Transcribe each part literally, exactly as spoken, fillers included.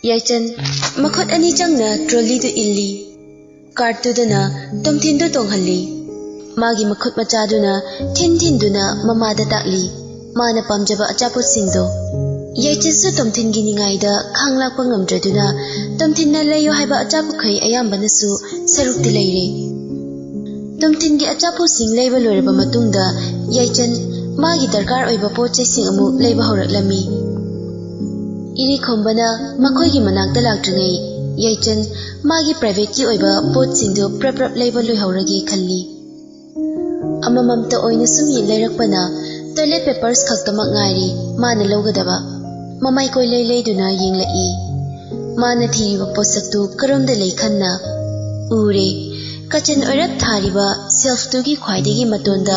ꯌꯥꯏꯆꯟ ꯃꯈꯨꯠ ꯑꯅꯤ ꯆꯪꯅ ꯇ꯭ꯔꯣꯂꯤꯗꯨ ꯏꯜꯂꯤ꯫ ꯀꯥꯔꯠꯇꯨꯗꯅ ꯇꯣꯝꯊꯤꯟꯗꯨ ꯇꯣꯡꯍꯜꯂꯤ꯫ ꯃꯥꯒꯤ ꯃꯈꯨꯠ ꯃꯆꯥꯗꯨꯅ ꯊꯤꯟ ꯊꯤꯟꯗꯨꯅ ꯃꯃꯥꯗ ꯇꯥꯛꯂꯤ꯫ ꯃꯥꯅ ꯄꯥꯝꯖꯕ ꯑꯆꯥꯄꯣꯠꯁꯤꯡꯗꯣ꯫ ꯌꯥꯏꯆꯟꯁꯨ ꯇꯣꯝꯊꯤꯟꯒꯤ ꯅꯤꯡꯉꯥꯏꯗ ꯈꯥꯡ ꯂꯥꯛꯄ ꯉꯝꯗ꯭ꯔꯗꯨꯅ ꯇꯣꯝꯊꯤꯟꯅ ꯂꯩꯌꯨ ꯍꯥꯏꯕ ꯑꯆꯥꯄꯣꯠꯈꯩ ꯑꯌꯥꯝꯕꯅꯁꯨ ꯁꯔꯨꯛꯇꯤ ꯂꯩꯔꯦ꯫ ꯇꯣꯝꯊꯤꯟꯒꯤ ꯑꯆꯥꯄꯣꯠꯁꯤꯡ ꯂꯩꯕ ꯂꯣꯏꯔꯕ ꯃꯇꯨꯡꯗ ꯌꯥꯏꯆꯟ ꯃꯥꯒꯤ ꯗꯔꯀꯥꯔ ꯑꯣꯏꯕ ꯄꯣꯠ ꯆꯩꯁꯤꯡ ꯑꯃꯨꯛ ꯂꯩꯕ ꯍꯧꯔꯛꯂꯝꯃꯤ꯫ ꯏꯔꯤꯈꯣꯝꯕꯅ ꯃꯈꯣꯏꯒꯤ ꯃꯅꯥꯛꯇ ꯂꯥꯛꯇ꯭ꯔꯤꯉꯩ ꯌꯥꯏꯆꯟ ꯃꯥꯒꯤ ꯄ꯭ꯔꯥꯏꯚꯦꯠꯀꯤ ꯑꯣꯏꯕ ꯄꯣꯠꯁꯤꯡꯗꯨ ꯄ꯭ꯔꯞ ꯄ꯭ꯔꯞ ꯂꯩꯕ ꯂꯣꯏꯍꯧꯔꯒꯦ ꯈꯜꯂꯤ꯫ ꯑꯃꯃꯝꯇ ꯑꯣꯏꯅ ꯁꯨꯝ ꯂꯩꯔꯛꯄꯅ ꯇꯣꯏꯂꯦꯠ ꯄꯦꯄꯔꯁ ꯈꯛꯇꯃꯛ ꯉꯥꯏꯔꯤ ꯃꯥꯅ ꯂꯧꯒꯗꯕ꯫ ꯃꯃꯥꯏ ꯀꯣꯏꯂꯩ ꯂꯩꯗꯨꯅ ꯌꯦꯡꯂꯛꯏ꯫ ꯃꯥꯅ ꯊꯤꯔꯤꯕ ꯄꯣꯠꯁꯛꯇꯨ ꯀꯔꯣꯝꯗ ꯂꯩ ꯈꯟꯅ ꯎꯔꯦ꯫ ꯀꯥꯆꯤꯟ ꯑꯣꯏꯔꯞ ꯊꯥꯔꯤꯕ ꯁꯦꯜꯐꯇꯨꯒꯤ ꯈ꯭ꯋꯥꯏꯗꯒꯤ ꯃꯇꯣꯟꯗ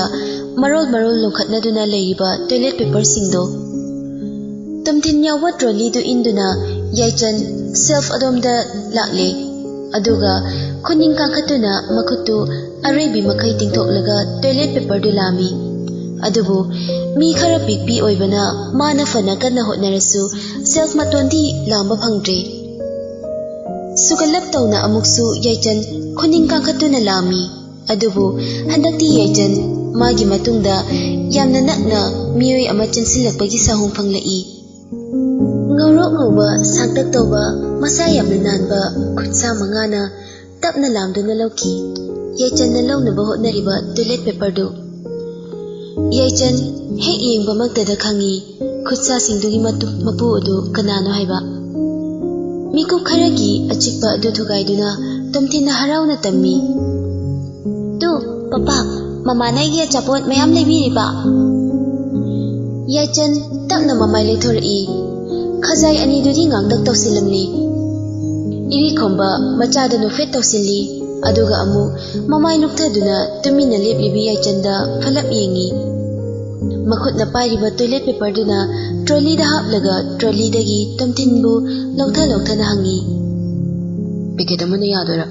ꯃꯔꯣꯜ ꯃꯔꯣꯜ ꯂꯣꯡꯈꯠꯅꯗꯨꯅ ꯂꯩꯔꯤꯕ ꯇꯣꯏꯂꯦꯠ ꯄꯦꯄꯔꯁꯤꯡꯗꯣ꯫ ꯇꯣꯝꯊꯤꯟ ꯌꯥꯎꯕ ꯇ꯭ꯔꯣꯂꯤꯗꯨ ꯏꯟꯗꯨꯅ ꯌꯥꯏꯆꯟ ꯁꯦꯜꯐ ꯑꯗꯣꯝꯗ ꯂꯥꯛꯂꯦ꯫ ꯑꯗꯨꯒ ꯈꯨꯅꯤꯡ ꯀꯥꯡꯈꯠꯇꯨꯅ ꯃꯈꯨꯠꯇꯨ ꯑꯔꯩꯕꯤ ꯃꯈꯩ ꯇꯤꯡꯊꯣꯛꯂꯒ ꯇꯣꯏꯂꯦꯠ ꯄꯦꯄꯔꯗꯨ ꯂꯥꯝꯃꯤ꯫ ꯑꯗꯨꯕꯨ ꯃꯤ ꯈꯔ ꯄꯤꯛꯄꯤ ꯑꯣꯏꯕꯅ ꯃꯥꯅ ꯐꯅ ꯀꯟꯅ ꯍꯣꯠꯅꯔꯁꯨ ꯁꯦꯜꯐ ꯃꯇꯣꯟꯗꯤ ꯂꯥꯝꯕ ꯐꯪꯗ꯭ꯔꯦ꯫ ꯁꯨꯒꯠꯂꯞ ꯇꯧꯅ ꯑꯃꯨꯛꯁꯨ ꯌꯥꯏꯆꯟ ꯈꯨꯅꯤꯡ ꯀꯥꯡꯈꯠꯇꯨꯅ ꯂꯥꯝꯃꯤ꯫ ꯑꯗꯨꯕꯨ ꯍꯟꯗꯛꯇꯤ ꯌꯥꯏꯆꯟ ꯃꯥꯒꯤ ꯃꯇꯨꯡꯗ ꯌꯥꯝꯅ ꯅꯛꯅ ꯃꯤꯑꯣꯏ ꯑꯃ ꯆꯪꯁꯤꯜꯂꯛꯄꯒꯤ ꯁꯥꯍꯨꯝ ꯐꯪꯂꯛꯏ꯫ ꯉꯧꯔꯣꯛ ꯉꯧꯕ ꯁꯥꯡꯇꯛ ꯇꯧꯕ ꯃꯁꯥ ꯌꯥꯝꯅ ꯅꯥꯟꯕ ꯈꯨꯠꯁꯥ ꯃꯉꯥꯅ ꯇꯞꯅ ꯂꯥꯝꯗꯨꯅ ꯂꯧꯈꯤ꯫ ꯌꯥꯏꯆꯟꯅ ꯂꯧꯅꯕ ꯍꯣꯠꯅꯔꯤꯕ ꯇꯣꯏꯂꯦꯠ ꯄꯦꯄꯔꯗꯨ꯫ ꯌꯥꯏꯆꯟ ꯍꯦꯛ ꯌꯦꯡꯕꯃꯛꯇꯗ ꯈꯪꯉꯤ ꯈꯨꯠꯁꯥꯁꯤꯡꯗꯨꯒꯤ ꯃꯇꯨ-, ꯃꯄꯨ ꯑꯗꯨ ꯀꯅꯥꯅꯣ ꯍꯥꯏꯕ꯫ ꯃꯤꯀꯨꯞ ꯈꯔꯒꯤ ꯑꯆꯤꯛꯄ ꯑꯗꯨ ꯊꯨꯒꯥꯏꯗꯨꯅ ꯇꯣꯝꯊꯤꯟꯅ ꯍꯔꯥꯎꯅ ꯇꯝꯃꯤ꯫ "ꯇꯨ, ꯄꯄꯥ, ꯃꯃꯥꯅ ꯑꯩꯒꯤ ꯑꯆꯥꯄꯣꯠ ꯃꯌꯥꯝ ꯂꯩꯕꯤꯔꯤꯕ?" ꯌꯥꯏꯆꯟ ꯇꯞꯅ ꯃꯃꯥꯏ ꯂꯩꯊꯣꯔꯛꯏ꯫ ꯈꯖꯥꯏ ꯑꯅꯤꯗꯨꯗꯤ ꯉꯥꯡꯇꯛ ꯇꯧꯁꯤꯜꯂꯝꯂꯤ꯫ ꯏꯔꯤꯈꯣꯝꯕ ꯃꯆꯥꯗ ꯅꯣꯛꯐꯦꯠ ꯇꯧꯁꯤꯜꯂꯤ, ꯑꯗꯨꯒ ꯑꯃꯨꯛ ꯃꯃꯥꯏ ꯂꯨꯛꯊꯗꯨꯅ ꯇꯨꯃꯤꯟꯅ ꯂꯦꯞꯂꯤꯕꯤ ꯌꯥꯏꯆꯟꯗ ꯐꯂꯞ ꯌꯦꯡꯉꯤ꯫ ꯃꯈꯨꯠꯅ ꯄꯥꯏꯔꯤꯕ ꯇꯣꯏꯂꯦꯠ ꯄꯦꯄꯔꯗꯨꯅ ꯇ꯭ꯔꯣꯂꯤꯗ ꯍꯥꯞꯂꯒ ꯇ꯭ꯔꯣꯂꯤꯗꯒꯤ ꯇꯣꯝꯊꯤꯟꯕꯨ ꯂꯧꯊ ꯂꯧꯊꯅ ꯍꯪꯉꯤ, "ꯄꯦꯀꯦꯠ ꯑꯃꯅ ꯌꯥꯗꯣꯏꯔꯥ?"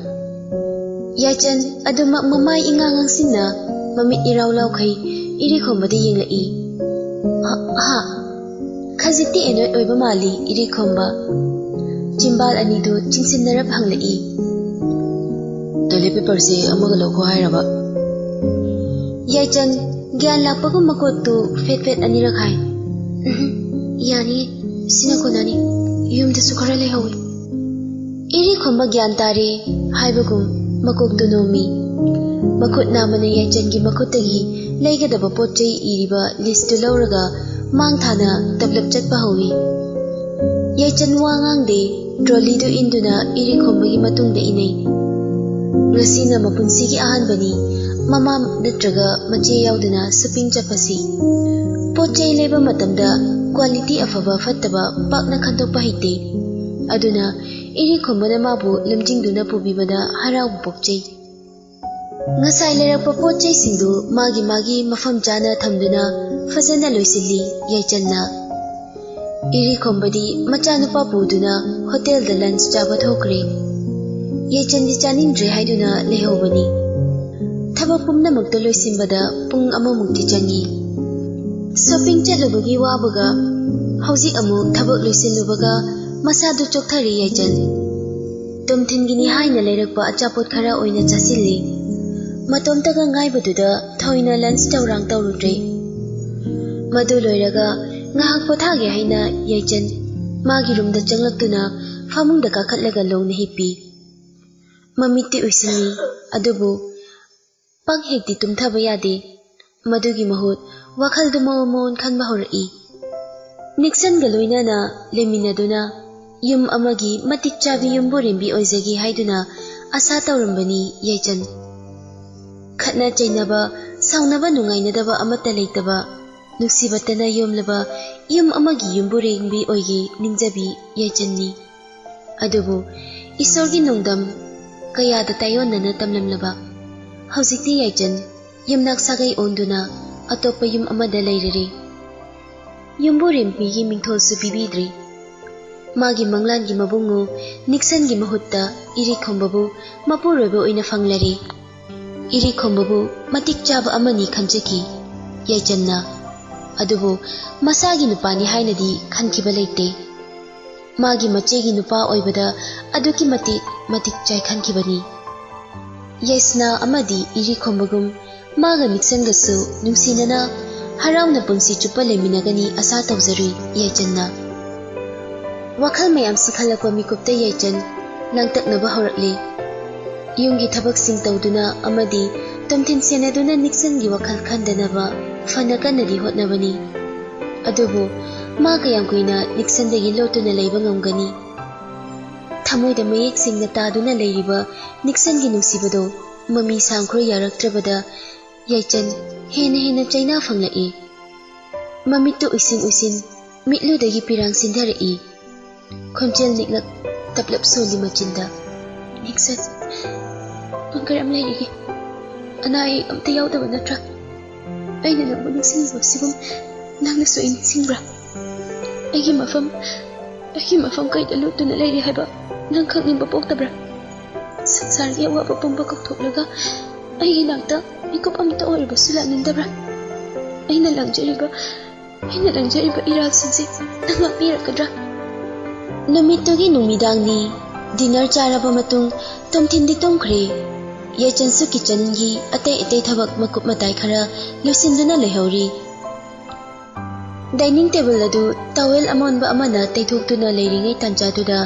ꯌꯥꯏꯆꯟ ꯑꯗꯨꯃꯛ ꯃꯃꯥꯏ ꯏꯉꯥꯡ ꯉꯥꯡꯁꯤꯟꯅ ꯃꯃꯤꯠ ꯏꯔꯥꯎ ꯂꯥꯎꯈꯩ ꯏꯔꯤꯈꯣꯝꯕꯗ ꯌꯦꯡꯂꯛꯏ꯫ "ꯍ-, ꯍꯥ?" ꯈꯖꯤꯛꯇꯤ ꯑꯦꯅꯣꯏꯠ ꯑꯣꯏꯕ ꯃꯥꯜꯂꯤ ꯏꯔꯤꯈꯣꯝꯕ꯫ ꯆꯤꯝꯕꯥꯜ ꯑꯅꯤꯗꯨ ꯆꯤꯡꯁꯤꯟꯅꯔꯞ ꯍꯪꯂꯛꯏ꯫ "ꯇꯣꯏꯂꯦꯠ ꯄꯦꯄꯔꯁꯦ ꯑꯃꯒ ꯂꯧꯈꯣ ꯍꯥꯏꯔꯕ?" ꯌꯥꯏꯆꯟ ꯒ꯭ꯌꯥꯟ ꯂꯥꯛꯄꯒꯨꯝ ꯃꯀꯣꯛꯇꯨ ꯐꯦꯠ ꯐꯦꯠ ꯑꯅꯤꯔꯛ ꯍꯥꯏ꯫ "ꯎꯝꯍꯨꯝ, ꯌꯥꯅꯤ, ꯁꯤꯅ ꯀꯣꯟꯅꯅꯤ, ꯌꯨꯝꯗꯁꯨ ꯈꯔ ꯂꯩꯍꯧꯋꯤ꯫" ꯏꯔꯤ ꯈꯣꯝꯕ ꯒ꯭ꯌꯥꯟ ꯇꯥꯔꯦ ꯍꯥꯏꯕꯒꯨꯝ ꯃꯀꯣꯛꯇꯨ ꯅꯣꯝꯃꯤ꯫ ꯃꯈꯨꯠ ꯅꯥꯝꯃꯅ ꯌꯥꯏꯆꯟꯒꯤ ꯃꯈꯨꯠꯇꯒꯤ ꯂꯩꯒꯗꯕ ꯄꯣꯠ ꯆꯩ ꯏꯔꯤꯕ ꯂꯤꯁꯇꯨ ꯂꯧꯔꯒ ꯃꯥꯡ ꯊꯥꯅ ꯇꯞꯂꯞ ꯆꯠꯄ ꯍꯧꯏ꯫ ꯌꯥꯏꯆꯟ ꯋꯥ ꯉꯥꯡꯗꯦ, ꯇ꯭ꯔꯣꯂꯤꯗꯨ ꯏꯟꯗꯨꯅ ꯏꯔꯤ ꯈꯣꯝꯕꯒꯤ ꯃꯇꯨꯡꯗ ꯏꯅꯩ꯫ ꯉꯁꯤꯅ ꯃꯄꯨꯟꯁꯤꯒꯤ ꯑꯍꯥꯟꯕꯅꯤ ꯃꯃꯥ ꯅꯠꯇ꯭ꯔꯒ ꯃꯆꯦ ꯌꯥꯎꯗꯅ ꯁꯣꯄꯤꯡ ꯆꯠꯄꯁꯤ꯫ ꯄꯣꯠ ꯆꯩ ꯂꯩꯕ ꯃꯇꯝꯗ ꯀ꯭ꯋꯥꯂꯤꯇꯤ ꯑꯐꯕ ꯐꯠꯇꯕ ꯄꯥꯛꯅ ꯈꯟꯗꯣꯛꯄ ꯍꯩꯇꯦ꯫ ꯑꯗꯨꯅ ꯏꯔꯤ ꯈꯣꯝꯕꯅ ꯃꯥꯕꯨ ꯂꯝꯖꯤꯡꯗꯨꯅ ꯄꯨꯕꯤꯕꯗ ꯍꯔꯥꯎꯕ ꯄꯣꯛꯆꯩ꯫ ꯉꯁꯥꯏ ꯂꯩꯔꯛꯄ ꯄꯣꯠ ꯆꯩꯁꯤꯡꯗꯨ ꯃꯥꯒꯤ ꯃꯥꯒꯤ ꯃꯐꯝ ꯆꯥꯅ ꯊꯝꯗꯨꯅ ꯐꯖꯅ ꯂꯣꯏꯁꯤꯜꯂꯤ ꯌꯥꯏꯆꯟꯅ꯫ ꯏꯔꯤ ꯈꯣꯝꯕꯗꯤ ꯃꯆꯥꯅꯨꯄꯥ ꯄꯨꯗꯨꯅ ꯍꯣꯇꯦꯜꯗ ꯂꯟꯆ ꯆꯥꯕ ꯊꯣꯛꯈ꯭ꯔꯦ꯫ ꯌꯥꯏꯆꯟꯗꯤ ꯆꯥꯅꯤꯡꯗ꯭ꯔꯦ ꯍꯥꯏꯗꯨꯅ ꯂꯩꯍꯧꯕꯅꯤ꯫ ꯊꯕꯛ ꯄꯨꯝꯅꯃꯛꯇ ꯂꯣꯏꯁꯤꯟꯕꯗ ꯄꯨꯡ ꯑꯃꯃꯨꯛꯇꯤ ꯆꯪꯏ꯫ ꯁꯣꯄꯤꯡ ꯆꯠꯂꯨꯕꯒꯤ ꯋꯥꯕꯒ ꯍꯧꯖꯤꯛ ꯑꯃꯨꯛ ꯊꯕꯛ ꯂꯣꯏꯁꯤꯜꯂꯨꯕꯒ ꯃꯁꯥꯗꯨ ꯆꯣꯛꯊꯔꯤ ꯌꯥꯏꯆꯟ꯫ ꯇꯨꯝꯊꯤꯟꯒꯤꯅꯤ ꯍꯥꯏꯅ ꯂꯩꯔꯛꯄ ꯑꯆꯥꯄꯣꯠ ꯈꯔ ꯑꯣꯏꯅ ꯆꯥꯁꯤꯜꯂꯤ꯫ ꯃꯇꯣꯝꯇꯒ ꯉꯥꯏꯕꯗꯨꯗ ꯊꯣꯏꯅ ꯂꯟꯆ ꯇꯧꯔꯥꯡ ꯇꯧꯔꯨꯗ꯭ꯔꯦ꯫ ꯃꯗꯨ ꯂꯣꯏꯔꯒ ꯉꯥꯏꯍꯥꯛ ꯄꯣꯊꯥꯒꯦ ꯍꯥꯏꯅ ꯌꯥꯏꯆꯟ ꯃꯥꯒꯤ ꯔꯨꯝꯗ ꯆꯪꯂꯛꯇꯨꯅ ꯐꯃꯨꯡꯗ ꯀꯥꯈꯠꯂꯒ ꯂꯣꯡꯅ ꯍꯤꯞꯄꯤ꯫ ꯃꯃꯤꯠꯇꯤ ꯎꯏꯁꯤꯜꯂꯤ, ꯑꯗꯨꯕꯨ ꯄꯪ ꯍꯦꯛꯇꯤ ꯇꯨꯝꯊꯕ ꯌꯥꯗꯦ꯫ ꯃꯗꯨꯒꯤ ꯃꯍꯨꯠ ꯋꯥꯈꯜꯗꯨ ꯃꯑꯣꯟ ꯃꯑꯣꯟ ꯈꯟꯕ ꯍꯧꯔꯛꯏ꯫ ꯅꯤꯛꯁꯟꯒ ꯂꯣꯏꯅꯅ ꯂꯩꯃꯤꯟꯅꯗꯨꯅ ꯌꯨꯝ ꯑꯃꯒꯤ ꯃꯇꯤꯛ ꯆꯥꯕꯤ ꯌꯨꯝꯕꯨꯔꯦꯝꯕꯤ ꯑꯣꯏꯖꯒꯦ ꯍꯥꯏꯗꯨꯅ ꯑꯁꯥ ꯇꯧꯔꯝꯕꯅꯤ ꯌꯥꯏꯆꯟ꯫ ꯈꯠꯅ ꯆꯩꯅꯕ, ꯁꯥꯎꯅꯕ ꯅꯨꯡꯉꯥꯏꯅꯗꯕ ꯑꯃꯠꯇ ꯂꯩꯇꯕ, ꯅꯨꯡꯁꯤꯕꯇꯅ ꯌꯣꯝꯂꯕ ꯌꯨꯝ ꯑꯃꯒꯤ ꯌꯨꯝꯕꯨꯔꯦꯝꯕꯤ ꯑꯣꯏꯒꯦ ꯅꯤꯡꯖꯕꯤ ꯌꯥꯏꯆꯟꯅꯤ꯫ ꯑꯗꯨꯕꯨ ꯏꯁꯣꯔꯒꯤ ꯅꯣꯡꯗꯝ ꯀꯌꯥꯗ ꯇꯥꯏꯌꯣꯟꯅꯅ ꯇꯝꯂꯝꯂꯕ ꯍꯧꯖꯤꯛꯇꯤ ꯌꯥꯏꯆꯟ ꯌꯨꯝꯅꯥꯛ ꯁꯥꯒꯩ ꯑꯣꯟꯗꯨꯅ ꯑꯇꯣꯞꯄ ꯌꯨꯝ ꯑꯃꯗ ꯂꯩꯔꯔꯦ꯫ ꯌꯨꯝꯕꯨꯔꯦꯝꯕꯤꯒꯤ ꯃꯤꯡꯊꯣꯜꯁꯨ ꯄꯤꯕꯤꯗ꯭ꯔꯦ꯫ ꯃꯥꯒꯤ ꯃꯪꯂꯥꯟꯒꯤ ꯃꯕꯨꯡꯉꯣ ꯅꯤꯛꯁꯟꯒꯤ ꯃꯍꯨꯠꯇ ꯏꯔꯤꯛ ꯈꯣꯝꯕꯕꯨ ꯃꯄꯨꯔꯣꯏꯕ ꯑꯣꯏꯅ ꯐꯪꯂꯔꯦ꯫ ꯏꯔꯤꯛ ꯈꯣꯝꯕꯕꯨ ꯃꯇꯤꯛ ꯆꯥꯕ ꯑꯃꯅꯤ ꯈꯟꯖꯈꯤ ꯌꯥꯏꯆꯟꯅ꯫ ꯑꯗꯨꯕꯨ ꯃꯁꯥꯒꯤ ꯅꯨꯄꯥꯅꯤ ꯍꯥꯏꯅꯗꯤ ꯈꯟꯈꯤꯕ ꯂꯩꯇꯦ꯫ ꯃꯥꯒꯤ ꯃꯆꯦꯒꯤ ꯅꯨꯄꯥ ꯑꯣꯏꯕꯗ ꯑꯗꯨꯛꯀꯤ ꯃꯇꯤꯛ ꯃꯇꯤꯛ ꯆꯥꯏ ꯈꯟꯈꯤꯕꯅꯤ꯫ ꯌꯥꯏꯁꯅꯥ ꯑꯃꯗꯤ ꯏꯔꯤꯈꯣꯝꯕꯒꯨꯝ ꯃꯥꯒ ꯅꯤꯛꯁꯟꯒꯁꯨ ꯅꯨꯡꯁꯤꯅꯅ ꯍꯔꯥꯎꯅ ꯄꯨꯟꯁꯤ ꯆꯨꯞꯄ ꯂꯩꯃꯤꯟꯅꯒꯅꯤ ꯑꯁꯥ ꯇꯧꯖꯔꯤ ꯌꯥꯏꯆꯟꯅ꯫ ꯋꯥꯈꯜ ꯃꯌꯥꯝꯁꯤ ꯈꯜꯂꯛꯄ ꯃꯤꯀꯨꯞꯇ ꯌꯥꯏꯆꯟ ꯂꯥꯡꯇꯛꯅꯕ ꯍꯧꯔꯛꯂꯦ꯫ ꯌꯨꯝꯒꯤ ꯊꯕꯛꯁꯤꯡ ꯇꯧꯗꯨꯅ ꯑꯃꯗꯤ ꯇꯣꯝꯊꯤꯟ ꯁꯦꯟꯅꯗꯨꯅ ꯅꯤꯛꯁꯟꯒꯤ ꯋꯥꯈꯜ ꯈꯟꯗꯅꯕ ꯐꯅ ꯀꯟꯅꯗꯤ ꯍꯣꯠꯅꯕꯅꯤ꯫ ꯑꯗꯨꯕꯨ ꯃꯥ ꯀꯌꯥꯝ ꯀꯨꯏꯅ ꯅꯤꯛꯁꯟꯗꯒꯤ ꯂꯣꯠꯇꯨꯅ ꯂꯩꯕ ꯉꯝꯒꯅꯤ? ꯊꯃꯣꯏꯗ ꯃꯌꯦꯛ ꯁꯦꯡꯅ ꯇꯥꯗꯨꯅ ꯂꯩꯔꯤꯕ ꯅꯤꯛꯁꯟꯒꯤ ꯅꯨꯡꯁꯤꯕꯗꯣ ꯃꯃꯤ ꯁꯥꯡꯈ꯭ꯔꯣꯏ ꯌꯥꯔꯛꯇ꯭ꯔꯕꯗ ꯌꯥꯏꯆꯟ ꯍꯦꯟꯅ ꯍꯦꯟꯅ ꯆꯩꯅꯥ ꯐꯪꯂꯛꯏ꯫ ꯃꯃꯤꯠꯇꯨ ꯎꯏꯁꯤꯟ ꯎꯏꯁꯤꯟ ꯃꯤꯠꯂꯨꯗꯒꯤ ꯄꯤꯔꯥꯡ ꯁꯤꯟꯊꯔꯛꯏ꯫ ꯈꯣꯟꯖꯦꯜ ꯅꯤꯛꯂꯞ ꯇꯞꯂꯞ ꯁꯣꯜꯂꯤ ꯃꯆꯤꯟꯗ, "ꯅꯤꯛꯁꯟ, ꯅꯪ ꯀꯔꯝ ꯂꯩꯔꯤꯒꯦ? ꯑꯅꯥ ꯑꯌꯦꯛ ꯑꯝꯇ ꯌꯥꯎꯗꯕ ꯅꯠꯇ꯭ꯔꯥ? ꯑꯩꯅ ꯅꯪꯕꯨ ꯅꯤꯡꯁꯤꯡꯂꯤꯕꯁꯤꯒꯨꯝ ꯅꯪꯅꯁꯨ ꯑꯩ ꯅꯤꯡꯁꯤꯡꯕ꯭ꯔꯥ? ꯑꯩꯒꯤ ꯃꯐꯝ, ꯑꯩꯒꯤ ꯃꯐꯝ ꯀꯩꯗ ꯂꯣꯠꯇꯨꯅ ꯂꯩꯔꯤ ꯍꯥꯏꯕ ꯅꯪ ꯈꯪꯅꯤꯡꯕ ꯄꯣꯛꯇꯕ꯭ꯔꯥ? ꯁꯪꯁꯥꯔꯒꯤ ꯑꯋꯥꯕ ꯄꯨꯝꯕ ꯀꯥꯎꯊꯣꯛꯂꯒ ꯑꯩꯒꯤ ꯅꯥꯛꯇ ꯃꯤꯀꯨꯞ ꯑꯃꯇ ꯑꯣꯏꯔꯕꯁꯨ ꯂꯥꯛꯅꯤꯡꯗꯕ꯭ꯔꯥ? ꯑꯩꯅ ꯂꯪꯖꯔꯤꯕ, ꯑꯩꯅ ꯂꯪꯖꯔꯤꯕ ꯏꯔꯥꯜꯁꯤꯡꯁꯦ ꯅꯪ ꯉꯥꯛꯄꯤꯔꯛꯀꯗ꯭ꯔꯥ?" ꯅꯨꯃꯤꯠꯇꯨꯒꯤ ꯅꯨꯃꯤꯗꯥꯡꯅꯤ꯫ ꯗꯤꯅꯔ ꯆꯥꯔꯕ ꯃꯇꯨꯡ ꯇꯣꯝꯊꯤꯟꯗꯤ ꯇꯨꯝꯈ꯭ꯔꯦ꯫ ꯌꯥꯏꯆꯟꯁꯨ ꯀꯤꯆꯟꯒꯤ ꯑꯇꯩ ꯑꯇꯩ ꯊꯕꯛ ꯃꯀꯨꯞ ꯃꯇꯥꯏ ꯈꯔ ꯂꯣꯏꯁꯤꯟꯗꯨꯅ ꯂꯩꯍꯧꯔꯤ꯫ ꯗꯥꯏꯅꯤꯡ ꯇꯦꯕꯜ ꯑꯗꯨ ꯇꯥꯋꯦꯜ ꯑꯃꯣꯟꯕ ꯑꯃꯅ ꯇꯩꯊꯣꯛꯇꯨꯅ ꯂꯩꯔꯤꯉꯩ ꯇꯥꯟꯖꯥꯗꯨꯗ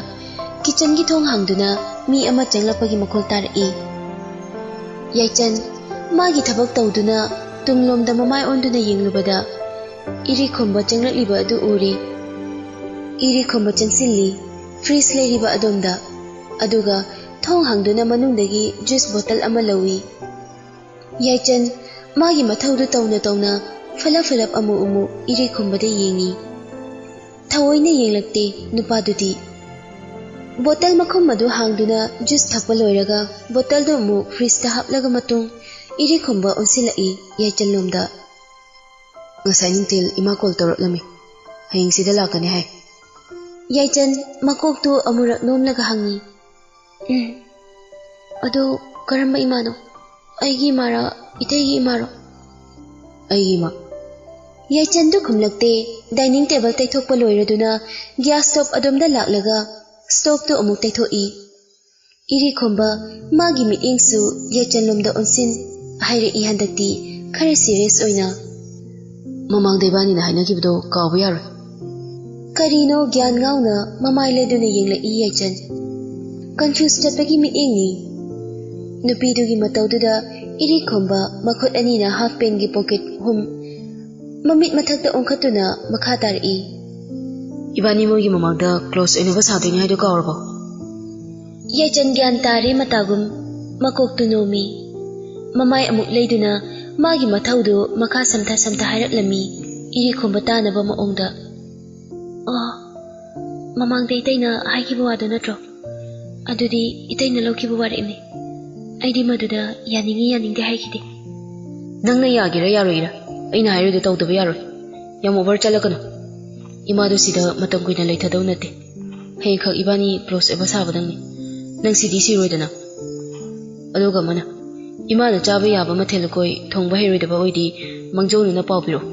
ꯀꯤꯆꯟꯒꯤ ꯊꯣꯡ ꯍꯥꯡꯗꯨꯅ ꯃꯤ ꯑꯃ ꯆꯪꯂꯛꯄꯒꯤ ꯃꯈꯣꯜ ꯇꯥꯔꯛꯏ꯫ ꯌꯥꯏꯆꯟ ꯃꯥꯒꯤ ꯊꯕꯛ ꯇꯧꯗꯨꯅ ꯇꯨꯡꯂꯣꯝꯗ ꯃꯃꯥꯏ ꯑꯣꯟꯗꯨꯅ ꯌꯦꯡꯂꯨꯕꯗ ꯏꯔꯤꯈꯣꯝꯕ ꯆꯪꯂꯛꯂꯤꯕ ꯑꯗꯨ ꯎꯔꯦ꯫ ꯏꯔꯤꯈꯣꯝꯕ ꯆꯪꯁꯤꯜꯂꯤ ꯐ꯭ꯔꯤꯖ ꯂꯩꯔꯤꯕ ꯑꯗꯣꯝꯗ, ꯑꯗꯨꯒ ꯊꯣꯡ ꯍꯥꯡꯗꯨꯅ ꯃꯅꯨꯡꯗꯒꯤ ꯖꯨꯁ ꯕꯣꯇꯜ ꯑꯃ ꯂꯧꯏ꯫ ꯌꯥꯏꯆꯟ ꯃꯥꯒꯤ ꯃꯊꯧꯗꯨ ꯇꯧꯅ ꯇꯧꯅ ꯐꯂꯞ ꯐꯂꯞ ꯑꯃꯨꯛ ꯑꯃꯨꯛ ꯏꯔꯤꯈꯣꯝꯕꯗ ꯌꯦꯡꯏ꯫ ꯊꯑꯣꯏꯅ ꯌꯦꯡꯂꯛꯇꯦ ꯅꯨꯄꯥꯗꯨꯗꯤ꯫ ꯕꯣꯇꯜ ꯃꯈꯨꯝ ꯑꯗꯨ ꯍꯥꯡꯗꯨꯅ ꯖꯨꯁ ꯊꯛꯄ ꯂꯣꯏꯔꯒ ꯕꯣꯇꯜꯗꯨ ꯑꯃꯨꯛ ꯐ꯭ꯔꯤꯖꯇ ꯍꯥꯞꯂꯒ ꯃꯇꯨꯡ ꯏꯔꯤꯈꯣꯝꯕ ꯑꯣꯟꯁꯤꯜꯂꯛꯏ ꯌꯥꯏꯆꯟꯂꯣꯝꯗ꯫ "ꯉꯁꯥꯏ ꯅꯨꯡꯊꯤꯜ ꯏꯃꯥ ꯀꯣꯜ ꯇꯧꯔꯛꯂꯝꯃꯤ, ꯍꯌꯦꯡ ꯁꯤꯗ ꯂꯥꯛꯀꯅꯤ ꯍꯥꯏ꯫" ꯌꯥꯏꯆꯟ ꯃꯀꯣꯛꯇꯨ ꯑꯃꯨꯔꯛ ꯅꯣꯝꯂꯒ ꯍꯪꯉꯤ, "ꯎꯝ, ꯑꯗꯨ ꯀꯔꯝꯕ ꯏꯃꯥꯅꯣ? ꯑꯩꯒꯤ ꯏꯃꯥꯔꯥ, ꯏꯇꯩꯒꯤ ꯏꯃꯥꯔꯣ?" "ꯑꯩꯒꯤ ꯏꯃꯥ꯫" ꯌꯥꯏꯆꯟꯗꯨ ꯈꯨꯝꯂꯛꯇꯦ꯫ ꯗꯥꯏꯅꯤꯡ ꯇꯦꯕꯜ ꯇꯩꯊꯣꯛꯄ ꯂꯣꯏꯔꯗꯨꯅ ꯒ꯭ꯌꯥꯁ ꯁ꯭ꯇꯣꯞ ꯑꯗꯣꯝꯗ ꯂꯥꯛꯂꯒ ꯁ꯭ꯇꯣꯞꯇꯨ ꯑꯃꯨꯛ ꯇꯩꯊꯣꯛꯏ꯫ ꯏꯔꯤꯈꯣꯝꯕ ꯃꯥꯒꯤ ꯃꯤꯠꯌꯦꯡꯁꯨ ꯌꯥꯏꯆꯟꯂꯣꯝꯗ ꯑꯣꯟꯁꯤꯟ ꯍꯥꯏꯔꯛꯏ ꯍꯟꯗꯛꯇꯤ ꯈꯔ ꯁꯤꯔꯤꯌꯁ ꯑꯣꯏꯅ꯫ "ꯃꯃꯥꯡꯗ ꯏꯕꯥꯅꯤꯅ ꯍꯥꯏꯅꯈꯤꯕꯗꯣ ꯀꯥꯎꯕ ꯌꯥꯔꯣꯏ꯫" ꯀꯔꯤꯅꯣ ꯒ꯭ꯌꯥꯟ ꯉꯥꯎꯅ ꯃꯃꯥꯏ ꯂꯦꯗꯨꯅ ꯌꯦꯡꯂꯛꯏ ꯌꯥꯏꯆꯟ꯫ ꯀꯟꯐ꯭ꯌꯨꯁ ꯆꯠꯄꯒꯤ ꯃꯤꯠꯌꯦꯡꯅꯤ꯫ ꯅꯨꯄꯤꯗꯨꯒꯤ ꯃꯇꯧꯗꯨꯗ ꯏꯔꯤꯈꯣꯝꯕ ꯃꯈꯨꯠ ꯑꯅꯤꯅ ꯍꯥꯐ ꯄꯦꯟꯒꯤ ꯄꯣꯀꯦꯠ ꯍꯨꯝ, ꯃꯃꯤꯠ ꯃꯊꯛꯇ ꯑꯣꯟꯈꯠꯇꯨꯅ ꯃꯈꯥ ꯇꯥꯔꯛꯏ꯫ "ꯏꯕꯥꯅꯤ ꯃꯣꯏꯒꯤ ꯃꯃꯥꯡꯗ ꯀ꯭ꯂꯣꯁ ꯑꯣꯏꯅꯕ ꯁꯥꯗꯣꯏꯅꯤ ꯍꯥꯏꯗꯣ ꯀꯥꯎꯔꯕꯣ?" ꯌꯥꯏꯆꯟ ꯒ꯭ꯌꯥꯟ ꯇꯥꯔꯦ ꯃꯇꯥꯒꯨꯝ ꯃꯀꯣꯛꯇꯨ ꯅꯣꯝꯃꯤ꯫ ꯃꯃꯥꯏ ꯑꯃꯨꯛ ꯂꯩꯗꯨꯅ ꯃꯥꯒꯤ ꯃꯊꯧꯗꯨ ꯃꯈꯥ ꯁꯝꯊ ꯁꯝꯊ ꯍꯥꯏꯔꯛꯂꯝꯃꯤ ꯏꯔꯤꯈꯣꯝꯕ ꯇꯥꯅꯕ ꯃꯑꯣꯡꯗ꯫ "ꯑꯣ, ꯃꯃꯥꯡꯗ ꯏꯇꯩꯅ ꯍꯥꯏꯈꯤꯕ ꯋꯥꯗꯣ ꯅꯠꯇ꯭ꯔꯣ? ꯑꯗꯨꯗꯤ ꯏꯇꯩꯅ ꯂꯧꯈꯤꯕ ꯋꯥꯔꯦꯞꯅꯤ꯫ ꯑꯩꯗꯤ ꯃꯗꯨꯗ ꯌꯥꯅꯤꯡꯏ ꯌꯥꯅꯤꯡꯗꯦ ꯍꯥꯏꯈꯤꯗꯦ꯫" "ꯅꯪꯅ ꯌꯥꯒꯦꯔꯥ ꯌꯥꯔꯣꯏꯔꯥ, ꯑꯩꯅ ꯍꯥꯏꯔꯤꯗꯣ ꯇꯧꯗꯕ ꯌꯥꯔꯣꯏ꯫ ꯌꯥꯝ ꯑꯣꯚꯔ ꯆꯠꯂꯛꯀꯅꯨ꯫ ꯏꯃꯥꯗꯣ ꯁꯤꯗ ꯃꯇꯝ ꯀꯨꯏꯅ ꯂꯩꯊꯗꯧ ꯅꯠꯇꯦ꯫ ꯍꯌꯦꯡꯈꯛ ꯏꯕꯥꯅꯤ ꯀ꯭ꯂꯣꯁ ꯑꯣꯏꯕ ꯁꯥꯕꯗꯪꯅꯤ꯫ ꯅꯪ ꯁꯤꯗꯤ ꯁꯤꯔꯣꯏꯗꯅ꯫ ꯑꯗꯨꯒ ꯑꯃꯅ, ꯏꯃꯥꯅ ꯆꯥꯕ ꯌꯥꯕ ꯃꯊꯦꯜ ꯂꯨꯀꯣꯏ ꯊꯣꯡꯕ ꯍꯩꯔꯣꯏꯗꯕ ꯑꯣꯏꯗꯤ ꯃꯥꯡꯖꯧꯅꯅ ꯄꯥꯎ ꯄꯤꯔꯛꯑꯣ꯫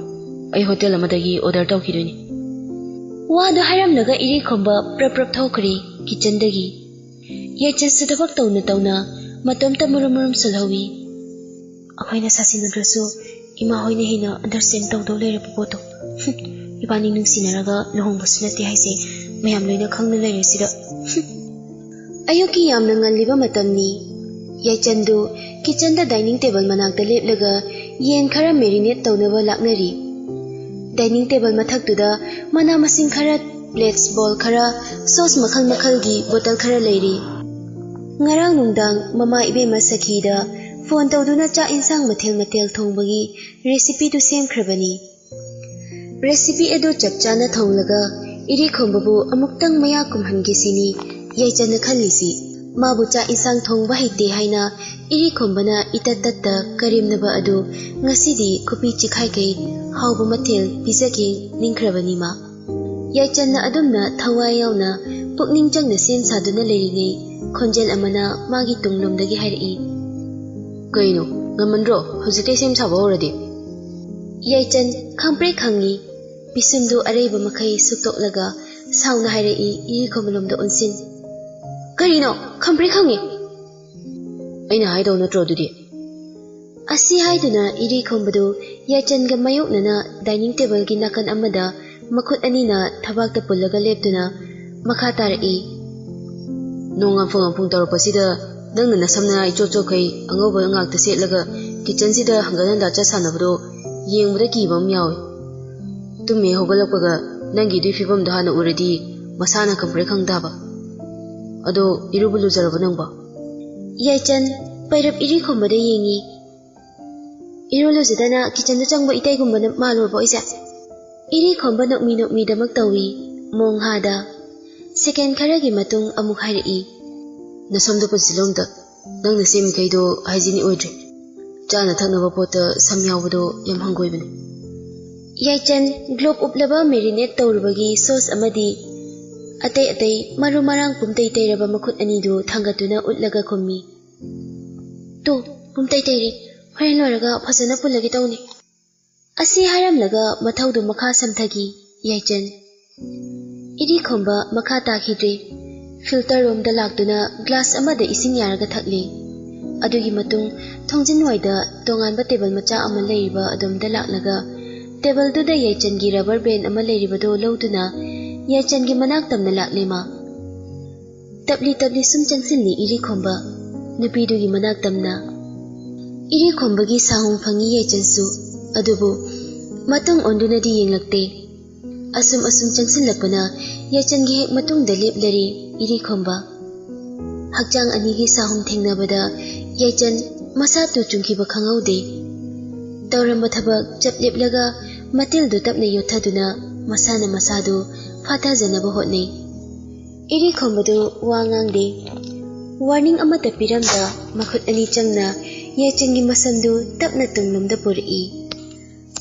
ꯑꯩ ꯍꯣꯇꯦꯜ ꯑꯃꯗꯒꯤ ꯑꯣꯔꯗꯔ ꯇꯧꯈꯤꯗꯣꯏꯅꯤ꯫" ꯋꯥꯗꯨ ꯍꯥꯏꯔꯝꯂꯒ ꯏꯔꯤꯈꯣꯝꯕ ꯄ꯭ꯔꯞ ꯄ꯭ꯔꯞ ꯊꯣꯛꯈ꯭ꯔꯦ ꯀꯤꯆꯟꯗꯒꯤ꯫ ꯌꯥꯏꯆꯟꯁꯨ ꯊꯕꯛ ꯇꯧꯅ ꯇꯧꯅ ꯃꯇꯣꯝꯇ ꯃꯨꯔꯨꯝ ꯃꯨꯔꯨꯝ ꯁꯣꯜꯍꯧꯏ꯫ "ꯑꯩꯈꯣꯏꯅ ꯁꯥꯁꯤꯟꯅꯗ꯭ꯔꯁꯨ ꯏꯃꯥ ꯍꯣꯏꯅ ꯍꯦꯟꯅ ꯑꯟꯗꯔꯁꯇꯦꯟ ꯇꯧꯗꯧ ꯂꯩꯔꯕ ꯄꯣꯠꯇꯣ꯫ ꯏꯕꯥꯅꯤ ꯅꯨꯡꯁꯤꯅꯔꯒ ꯂꯨꯍꯣꯡꯕꯁꯨ ꯅꯠꯇꯦ ꯍꯥꯏꯁꯦ ꯃꯌꯥꯝ ꯂꯣꯏꯅ ꯈꯪꯅ ꯂꯩꯔꯦ ꯁꯤꯗ꯫" ꯑꯌꯨꯛꯀꯤ ꯌꯥꯝꯅ ꯉꯜꯂꯤꯕ ꯃꯇꯝꯅꯤ꯫ ꯌꯥꯏꯆꯟꯗꯨ ꯀꯤꯆꯟꯗ ꯗꯥꯏꯅꯤꯡ ꯇꯦꯕꯜ ꯃꯅꯥꯛꯇ ꯂꯦꯞꯂꯒ ꯌꯦꯟ ꯈꯔ ꯃꯦꯔꯤꯅꯦꯠ ꯇꯧꯅꯕ ꯂꯥꯛꯅꯔꯤ꯫ ꯗꯥꯏꯅꯤꯡ ꯇꯦꯕꯜ ꯃꯊꯛꯇꯨꯗ ꯃꯅꯥ ꯃꯁꯤꯡ ꯈꯔ, ꯄ꯭ꯂꯦꯠꯁ, ꯕꯣꯜ ꯈꯔ, ꯁꯣꯁ ꯃꯈꯜ ꯃꯈꯜꯒꯤ ꯕꯣꯇꯜ ꯈꯔ ꯂꯩꯔꯤ꯫ ꯉꯔꯥꯡ ꯅꯨꯡꯗꯥꯡ ꯃꯃꯥ ꯏꯕꯦꯝꯃ ꯁꯈꯤꯗ ꯐꯣꯟ ꯇꯧꯗꯨꯅ ꯆꯥꯛ ꯏꯟꯁꯥꯡ ꯃꯊꯦꯜ ꯃꯊꯦꯜ ꯊꯣꯡꯕꯒꯤ ꯔꯦꯁꯤꯄꯤꯗꯨ ꯁꯦꯝꯈ꯭ꯔꯕꯅꯤ꯫ ꯔꯦꯁꯤꯄꯤ ꯑꯗꯨ ꯆꯞ ꯆꯥꯅ ꯊꯣꯡꯂꯒ ꯏꯔꯤꯈꯣꯝꯕꯕꯨ ꯑꯃꯨꯛꯇꯪ ꯃꯌꯥ ꯀꯨꯝꯍꯟꯒꯦ ꯁꯤꯅꯤ ꯌꯥꯏꯆꯟꯅ ꯈꯜꯂꯤꯁꯤ꯫ ꯃꯥꯕꯨ ꯆꯥꯛ ꯏꯟꯁꯥꯡ ꯊꯣꯡꯕ ꯍꯩꯇꯦ ꯍꯥꯏꯅ ꯏꯔꯤꯈꯣꯝꯕꯅ ꯏꯇꯠ ꯇꯠꯇ ꯀꯔꯦꯝꯅꯕ ꯑꯗꯨ ꯉꯁꯤꯗꯤ ꯈꯨꯄꯤ ꯆꯤꯈꯥꯏꯈꯩ ꯍꯥꯎꯕ ꯃꯊꯦꯜ ꯄꯤꯖꯒꯦ ꯅꯤꯡꯈ꯭ꯔꯕꯅꯤ ꯃꯥ꯫ ꯌꯥꯏꯆꯟꯅ ꯑꯗꯨꯝꯅ ꯊꯋꯥꯏ ꯌꯥꯎꯅ ꯄꯨꯛꯅꯤꯡ ꯆꯪꯅ ꯁꯦꯝ ꯁꯥꯗꯨꯅ ꯂꯩꯔꯤꯉꯩ ꯈꯣꯟꯖꯦꯜ ꯑꯃꯅ ꯃꯥꯒꯤ ꯇꯨꯡꯂꯣꯝꯗꯒꯤ ꯍꯥꯏꯔꯛꯏ꯫ "ꯀꯩꯅꯣ, ꯉꯟꯃꯟꯗ꯭ꯔꯣ? ꯍꯧꯖꯤꯛꯇꯩ ꯁꯦꯝ ꯁꯥꯕ ꯍꯧꯔꯗꯤ?" ꯌꯥꯏꯆꯟ ꯈꯪꯄ꯭ꯔꯦꯛ ꯈꯪꯉꯤ꯫ ꯄꯤꯁꯨꯝꯗꯨ ꯑꯔꯩꯕ ꯃꯈꯩ ꯁꯨꯛꯇꯣꯛꯂꯒ ꯁꯥꯎꯅ ꯍꯥꯏꯔꯛꯏ ꯏꯔꯤꯈꯣꯝꯕꯂꯣꯝꯗ ꯑꯣꯟꯁꯤꯟ꯫ "ꯀꯔꯤꯅꯣ? ꯈꯪꯄ꯭ꯔꯦꯛ ꯈꯪꯉꯤ?" "ꯑꯩꯅ ꯍꯥꯏꯗꯧ ꯅꯠꯇ꯭ꯔꯣ ꯑꯗꯨꯗꯤ?" ꯑꯁꯤ ꯍꯥꯏꯗꯨꯅ ꯏꯔꯤꯈꯣꯝꯕꯗꯨ ꯌꯥꯏꯆꯟꯒ ꯃꯥꯌꯣꯛꯅꯅ dining tableꯒꯤ ꯅꯥꯀꯟ ꯑꯃꯗ ꯃꯈꯨꯠ ꯑꯅꯤꯅ ꯊꯕꯥꯛꯇ ꯄꯨꯜꯂꯒ ꯂꯦꯞꯇꯨꯅ ꯃꯈꯥ ꯇꯥꯔꯛꯏ꯫ "ꯅꯣꯡꯉꯥꯟꯐꯝ ꯉꯥꯟꯐꯝ ꯇꯧꯔꯛꯄꯁꯤꯗ ꯅꯪꯅ ꯅꯁꯝ ꯅꯅꯥ ꯏꯆꯣꯠ ꯆꯣꯠꯈꯩ ꯑꯉꯧꯕ ꯉꯥꯛꯇ ꯁꯦꯠꯂꯒ kitchenꯁꯤꯗ ꯍꯪꯒꯠ ꯍꯟꯗꯥ ꯆꯠ ꯁꯥꯟꯅꯕꯗꯣ ꯌꯦꯡꯕꯗ ꯀꯤꯕ ꯑꯃ ꯌꯥꯎꯏ꯫ ꯇꯨꯝꯃꯦ ꯍꯧꯒꯠꯂꯛꯄꯒ ꯅꯪꯒꯤ ꯑꯗꯨꯏ ꯐꯤꯕꯝꯗꯣ ꯍꯥꯟꯅ ꯎꯔꯗꯤ ꯃꯁꯥꯅ ꯈꯪꯄ꯭ꯔꯦꯛ ꯈꯪ ꯇꯥꯕ꯫ ꯑꯗꯣ ꯏꯔꯨꯕꯨ ꯂꯨꯖꯔꯕ ꯅꯪꯕꯣ?" ꯌꯥꯏꯆꯟ ꯄꯩꯔꯞ ꯏꯔꯤꯈꯣꯝꯕꯗ ꯌꯦꯡꯉꯤ꯫ "ꯏꯔꯨ ꯂꯨꯖꯗꯅ kitchenꯗ ꯆꯪꯕ ꯏꯇꯩꯒꯨꯝꯕꯅ ꯃꯥꯜꯂꯨꯔꯕꯣ ꯑꯩꯁꯦ?" ꯏꯔꯤꯈꯣꯝꯕ ꯅꯣꯛꯃꯤ ꯅꯣꯛꯃꯤꯗꯃꯛ ꯇꯧꯏ꯫ ꯃꯣꯡꯍꯥꯗ꯫ Second ꯈꯔꯒꯤ ꯃꯇꯨꯡ ꯑꯃꯨꯛ ꯍꯥꯏꯔꯛꯏ꯫ "ꯅꯁꯝꯗꯣ ꯄꯨꯟꯁꯤꯜꯂꯣ ꯑꯝꯇ꯫ ꯅꯪꯅ ꯁꯦꯝꯃꯤꯈꯩꯗꯣ hygienic ꯑꯣꯏꯗ꯭ꯔꯦ꯫ ꯆꯥꯅ ꯊꯛꯅꯕ ꯄꯣꯠꯇ ꯁꯝ ꯌꯥꯎꯕꯗꯣ ꯌꯥꯝ ꯍꯪꯒꯣꯏꯕꯅꯦ꯫" ꯌꯥꯏꯆꯟ glove ꯎꯞꯂꯕ marinate ꯇꯧꯔꯨꯕꯒꯤ sauce ꯑꯃꯗꯤ ꯑꯇꯩ ꯑꯇꯩ ꯃꯔꯨ ꯃꯔꯥꯡ ꯄꯨꯝꯇꯩ ꯇꯩꯔꯕ ꯃꯈꯨꯠ ꯑꯅꯤꯗꯨ ꯊꯥꯡꯒꯠꯇꯨꯅ ꯎꯠꯂꯒ ꯈꯨꯝꯃꯤ꯫ "ꯇꯨ, ꯄꯨꯝꯇꯩ ꯇꯩꯔꯦ꯫ ꯍꯣꯔꯦꯟ ꯂꯣꯏꯔꯒ ꯐꯖꯅ ꯄꯨꯜꯂꯒꯦ ꯇꯧꯅꯤ꯫" ꯑꯁꯤ ꯍꯥꯏꯔꯝꯂꯒ ꯃꯊꯧꯗꯨ ꯃꯈꯥ ꯁꯝꯊꯈꯤ ꯌꯥꯏꯆꯟ꯫ ꯏꯔꯤꯈꯣꯝꯕ ꯃꯈꯥ ꯇꯥꯈꯤꯗ꯭ꯔꯦ꯫ Filter ꯔꯣꯝꯗ ꯂꯥꯛꯇꯨꯅ glass ꯑꯃꯗ ꯏꯁꯤꯡ ꯌꯥꯔꯒ ꯊꯛꯂꯦ꯫ ꯑꯗꯨꯒꯤ ꯃꯇꯨꯡ ꯊꯣꯡꯖꯤꯟꯋꯥꯏꯗ ꯇꯣꯉꯥꯟꯕ table ꯃꯆꯥ ꯑꯃ ꯂꯩꯔꯤꯕ ꯑꯗꯣꯝꯗ ꯂꯥꯛꯂꯒ tableꯗꯨꯗ ꯌꯥꯏꯆꯟꯒꯤ rubber band ꯑꯃ ꯂꯩꯔꯤꯕꯗꯨ ꯂꯧꯗꯨꯅ ꯌꯥꯏꯆꯟꯒꯤ ꯃꯅꯥꯛ ꯇꯝꯅ ꯂꯥꯛꯂꯦ ꯃꯥ꯫ ꯇꯞꯂꯤ ꯇꯞꯂꯤ ꯁꯨꯝ ꯆꯪꯁꯤꯜꯂꯤ ꯏꯔꯤꯈꯣꯝꯕ꯫ ꯅꯨꯄꯤꯗꯨꯒꯤ ꯃꯅꯥꯛ ꯇꯝꯅ꯫ ꯏꯔꯤꯈꯣꯝꯕꯒꯤ ꯁꯥꯍꯨꯝ ꯐꯪꯉꯤ ꯌꯥꯏꯆꯟꯁꯨ, ꯑꯗꯨꯕꯨ ꯃꯇꯨꯡ ꯑꯣꯟꯗꯨꯅꯗꯤ ꯌꯦꯡꯂꯛꯇꯦ꯫ ꯑꯁꯨꯝ ꯑꯁꯨꯝ ꯆꯪꯁꯤꯜꯂꯛꯄꯅ ꯌꯥꯏꯆꯟꯒꯤ ꯍꯦꯛ ꯃꯇꯨꯡꯗ ꯂꯦꯞꯂꯔꯦ ꯏꯔꯤꯈꯣꯝꯕ꯫ ꯍꯛꯆꯥꯡ ꯑꯅꯤꯒꯤ ꯁꯥꯍꯨꯝ ꯊꯦꯡꯅꯕꯗ ꯌꯥꯏꯆꯟ ꯃꯁꯥ ꯇꯨ ꯆꯨꯡꯈꯤꯕ ꯈꯪꯍꯧꯗꯦ꯫ ꯇꯧꯔꯝꯕ ꯊꯕꯛ ꯆꯞ ꯂꯦꯞꯂꯒ ꯃꯇꯤꯜꯗꯨ ꯇꯞꯅ ꯌꯣꯠꯊꯗꯨꯅ ꯃꯁꯥꯅ ꯃꯁꯥꯗꯨ ꯐꯥꯊꯖꯅꯕ ꯍꯣꯠꯅꯩ꯫ ꯏꯔꯤꯈꯣꯝꯕꯗꯨ ꯋꯥ ꯉꯥꯡꯗꯦ꯫ Warning ꯑꯃꯠꯇ ꯄꯤꯔꯝꯗ ꯃꯈꯨꯠ ꯑꯅꯤ ꯆꯪꯅ ꯌꯥꯏꯆꯟꯒꯤ ꯃꯁꯝꯗꯨ ꯇꯞꯅ ꯇꯨꯡꯂꯣꯝꯗ ꯄꯨꯔꯛꯏ꯫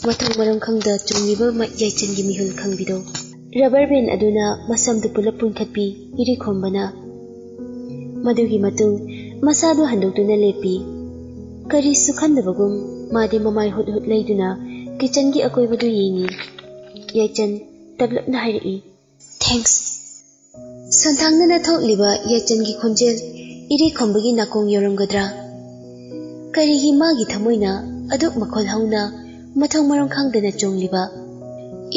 ꯃꯊꯣꯡ ꯃꯔꯝ ꯈꯪꯗ ꯆꯨꯡꯂꯤꯕ ꯃ-, ꯌꯥꯏꯆꯟꯒꯤ ꯃꯤꯍꯨꯜ ꯈꯪꯕꯤꯗꯣ꯫ Rubber band ꯑꯗꯨꯅ ꯃꯁꯝꯗꯨ ꯄꯨꯂꯞ ꯄꯨꯟꯈꯠꯄꯤ ꯏꯔꯤꯈꯣꯝꯕꯅ꯫ ꯃꯗꯨꯒꯤ ꯃꯇꯨꯡ ꯃꯁꯥꯗꯨ ꯍꯟꯗꯣꯛꯇꯨꯅ ꯂꯦꯞꯄꯤ꯫ ꯀꯔꯤꯁꯨ ꯈꯟꯗꯕꯒꯨꯝ ꯃꯥꯗꯤ ꯃꯃꯥꯏ ꯍꯨꯠ ꯍꯨꯠ ꯂꯩꯗꯨꯅ ꯀꯤꯆꯟꯒꯤ ꯑꯀꯣꯏꯕꯗꯨ ꯌꯦꯡꯏ꯫ ꯌꯥꯏꯆꯟ ꯇꯞꯂꯞꯅ ꯍꯥꯏꯔꯛꯏ, "Thanks." ꯁꯣꯟꯊꯥꯡꯅꯅ ꯊꯣꯛꯂꯤꯕ ꯌꯥꯏꯆꯟꯒꯤ ꯈꯣꯟꯖꯦꯜ ꯏꯔꯦꯈꯣꯝꯕꯒꯤ ꯅꯥꯀꯣꯡ ꯌꯧꯔꯝꯒꯗ꯭ꯔꯥ? ꯀꯔꯤꯒꯤ ꯃꯥꯒꯤ ꯊꯃꯣꯏꯅ ꯑꯗꯨꯛ ꯃꯈꯣꯜ ꯍꯧꯅ ꯃꯊꯣꯡ ꯃꯔꯝ ꯈꯪꯗꯅ ꯆꯣꯡꯂꯤꯕ?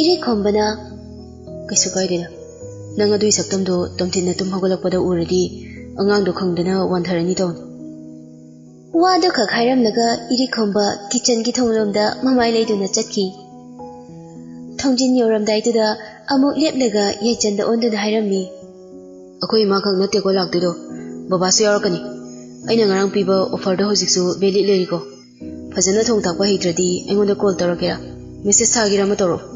ꯏꯔꯦꯈꯣꯝꯕꯅ, "ꯀꯩꯁꯨ ꯀꯥꯏꯗꯦꯗ꯫ ꯅꯪ ꯑꯗꯨꯏ ꯁꯛꯇꯝꯗꯣ ꯇꯣꯝꯊꯤꯟꯅ ꯇꯨꯝ ꯍꯧꯒꯠꯂꯛꯄꯗ ꯎꯔꯗꯤ ꯑꯉꯥꯡꯗꯣ ꯈꯪꯗꯅ ꯋꯥꯟꯊꯔꯅꯤ ꯇꯧꯅꯤ꯫" ꯋꯥꯗꯨ ꯈꯛ ꯍꯥꯏꯔꯝꯂꯒ ꯏꯔꯦꯈꯣꯝꯕ ꯀꯤꯆꯟꯒꯤ ꯊꯣꯡꯂꯣꯝꯗ ꯃꯃꯥꯏ ꯂꯩꯗꯨꯅ ꯆꯠꯈꯤ꯫ ꯊꯣꯡꯖꯤꯟ ꯌꯧꯔꯝꯗꯥꯏꯗꯨꯗ ꯑꯃꯨꯛ ꯂꯦꯞꯂꯒ ꯌꯥꯏꯆꯟꯗ ꯑꯣꯟꯗꯨꯅ ꯍꯥꯏꯔꯝꯃꯤ, "ꯑꯩꯈꯣꯏ ꯏꯃꯥ ꯈꯛ ꯅꯠꯇꯦꯀꯣ ꯂꯥꯛꯇꯣꯏꯗꯣ, ꯕꯕꯥꯁꯨ ꯌꯥꯎꯔꯛꯀꯅꯤ꯫ ꯑꯩꯅ ꯉꯔꯥꯡ ꯄꯤꯕ offerꯗꯣ ꯍꯧꯖꯤꯛꯁꯨ valid ꯂꯩꯔꯤꯀꯣ꯫ ꯐꯖꯅ ꯊꯣꯡ ꯊꯥꯛꯄ ꯍꯩꯇ꯭ꯔꯗꯤ ꯑꯩꯉꯣꯟꯗ call ꯇꯧꯔꯛꯀꯦꯔꯥ, message ꯊꯥꯒꯦꯔꯥ ꯑꯃ ꯇꯧꯔꯛꯑꯣ꯫"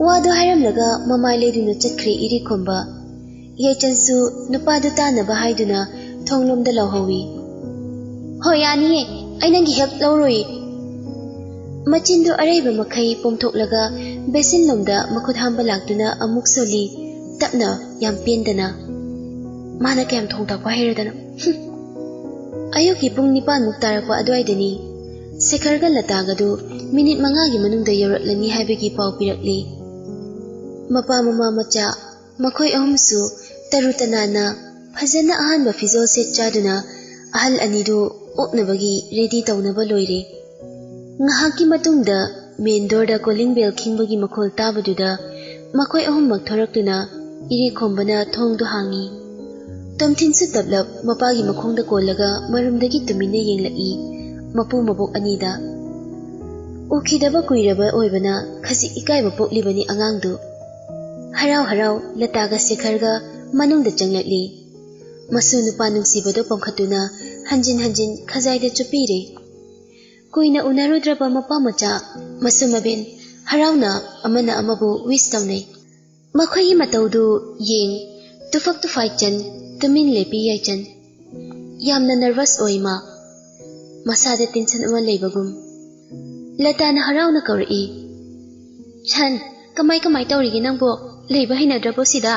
ꯋꯥꯗꯨ ꯍꯥꯏꯔꯝꯂꯒ ꯃꯃꯥꯏ ꯂꯩꯗꯨꯅ ꯆꯠꯈ꯭ꯔꯦ ꯏꯔꯦꯈꯣꯝꯕ꯫ ꯌꯥꯏꯆꯟꯁꯨ ꯅꯨꯄꯥꯗꯨ ꯇꯥꯅꯕ ꯍꯥꯏꯗꯨꯅ ꯊꯣꯡꯂꯣꯝꯗ ꯂꯥꯎꯍꯧꯏ, "ꯍꯣꯏ, ꯌꯥꯅꯤꯌꯦ, ꯑꯩ ꯅꯪꯒꯤ help ꯂꯧꯔꯣꯏ꯫" ꯃꯆꯤꯟꯗꯨ ꯑꯔꯩꯕ ꯃꯈꯩ ꯄꯣꯝꯊꯣꯛꯂꯒ basinꯂꯣꯝꯗ ꯃꯈꯨꯠ ꯍꯥꯝꯕ ꯂꯥꯛꯇꯨꯅ ꯑꯃꯨꯛ ꯁꯣꯜꯂꯤ, ꯇꯞꯅ, ꯌꯥꯝ ꯄꯦꯟꯗꯅ꯫ "ꯃꯥꯅ ꯀꯌꯥꯝ ꯊꯣꯡ ꯊꯥꯛꯄ ꯍꯩꯔꯗꯅ?" ꯍꯨꯝ꯫ ꯑꯌꯨꯛꯀꯤ ꯄꯨꯡ ꯅꯤꯄꯥꯟꯃꯨꯛ ꯇꯥꯔꯛꯄ ꯑꯗꯨꯋꯥꯏꯗꯅꯤ꯫ ꯁꯦꯈꯔꯒ ꯂꯇꯥꯒꯗꯨ ꯃꯤꯅꯤꯠ ꯃꯉꯥꯒꯤ ꯃꯅꯨꯡꯗ ꯌꯧꯔꯛꯂꯅꯤ ꯍꯥꯏꯕꯒꯤ ꯄꯥꯎ ꯄꯤꯔꯛꯂꯤ꯫ ꯃꯄꯥ ꯃꯃꯥ ꯃꯆꯥ ꯃꯈꯣꯏ ꯑꯍꯨꯝꯁꯨ ꯇꯔꯨ ꯇꯅꯥꯟꯅ ꯐꯖꯅ ꯑꯍꯥꯟꯕ ꯐꯤꯖꯣꯜ ꯁꯦꯠ ꯆꯥꯗꯨꯅ ꯑꯍꯜ ꯑꯅꯤꯗꯨ ꯑꯣꯛꯅꯕꯒꯤ ready ꯇꯧꯅꯕ ꯂꯣꯏꯔꯦ꯫ ꯉꯥꯏꯍꯥꯛꯀꯤ ꯃꯇꯨꯡꯗ main doorꯗ calling bell ꯈꯤꯡꯕꯒꯤ ꯃꯈꯣꯜ ꯇꯥꯕꯗꯨꯗ ꯃꯈꯣꯏ ꯑꯍꯨꯝꯃꯛ ꯊꯣꯔꯛꯇꯨꯅ ꯏꯔꯦꯈꯣꯝꯕꯅ ꯊꯣꯡꯗꯨ ꯍꯥꯡꯉꯤ꯫ ꯇꯣꯝꯊꯤꯟꯁꯨ ꯇꯞꯂꯞ ꯃꯄꯥꯒꯤ ꯃꯈꯣꯡꯗ ꯀꯣꯜꯂꯒ ꯃꯔꯨꯝꯗꯒꯤ ꯇꯨꯃꯤꯟꯅ ꯌꯦꯡꯂꯛꯏ ꯃꯄꯨ ꯃꯕꯣꯛ ꯑꯅꯤꯗ꯫ ꯎꯈꯤꯗꯕ ꯀꯨꯏꯔꯕ ꯑꯣꯏꯕꯅ ꯈꯖꯤꯛ ꯏꯀꯥꯏꯕ ꯄꯣꯛꯂꯤꯕꯅꯤ ꯑꯉꯥꯡꯗꯨ꯫ ꯍꯔꯥꯎ ꯍꯔꯥꯎ ꯂꯇꯥꯒ ꯁꯦꯈꯔꯒ ꯃꯅꯨꯡꯗ ꯆꯪꯂꯛꯂꯤ꯫ ꯃꯁꯨ ꯅꯨꯄꯥ ꯅꯨꯡꯁꯤꯕꯗꯨ ꯄꯣꯡꯈꯠꯇꯨꯅ ꯍꯟꯖꯤꯟ ꯍꯟꯖꯤꯟ ꯈꯖꯥꯏꯗ ꯆꯨꯞꯄꯤꯔꯦ꯫ ꯀꯨꯏꯅ ꯎꯅꯔꯨꯗ꯭ꯔꯕ ꯃꯄꯥ ꯃꯆꯥ ꯃꯁꯨ ꯃꯕꯦꯟ ꯍꯔꯥꯎꯅ ꯑꯃꯅ ꯑꯃꯕꯨ wish ꯇꯧꯅꯩ꯫ ꯃꯈꯣꯏꯒꯤ ꯃꯇꯧꯗꯨ ꯌꯦꯡ ꯇꯨꯐꯛ ꯇꯨꯐꯥꯏ ꯆꯟ ꯇꯨꯃꯤꯟ ꯂꯦꯞꯄꯤ ꯌꯥꯏꯆꯟ꯫ ꯌꯥꯝꯅ nervous ꯑꯣꯏ ꯃꯥ꯫ ꯃꯁꯥꯗ tension ꯑꯃ ꯂꯩꯕꯒꯨꯝ꯫ ꯂꯇꯥꯅ ꯍꯔꯥꯎꯅ ꯀꯧꯔꯛꯏ, "ꯁꯟ, ꯀꯃꯥꯏ ꯀꯃꯥꯏ ꯇꯧꯔꯤꯒꯦ ꯅꯪꯕꯣ? ꯂꯩꯕ ꯍꯩꯅꯗ꯭ꯔꯕꯣ ꯁꯤꯗ?"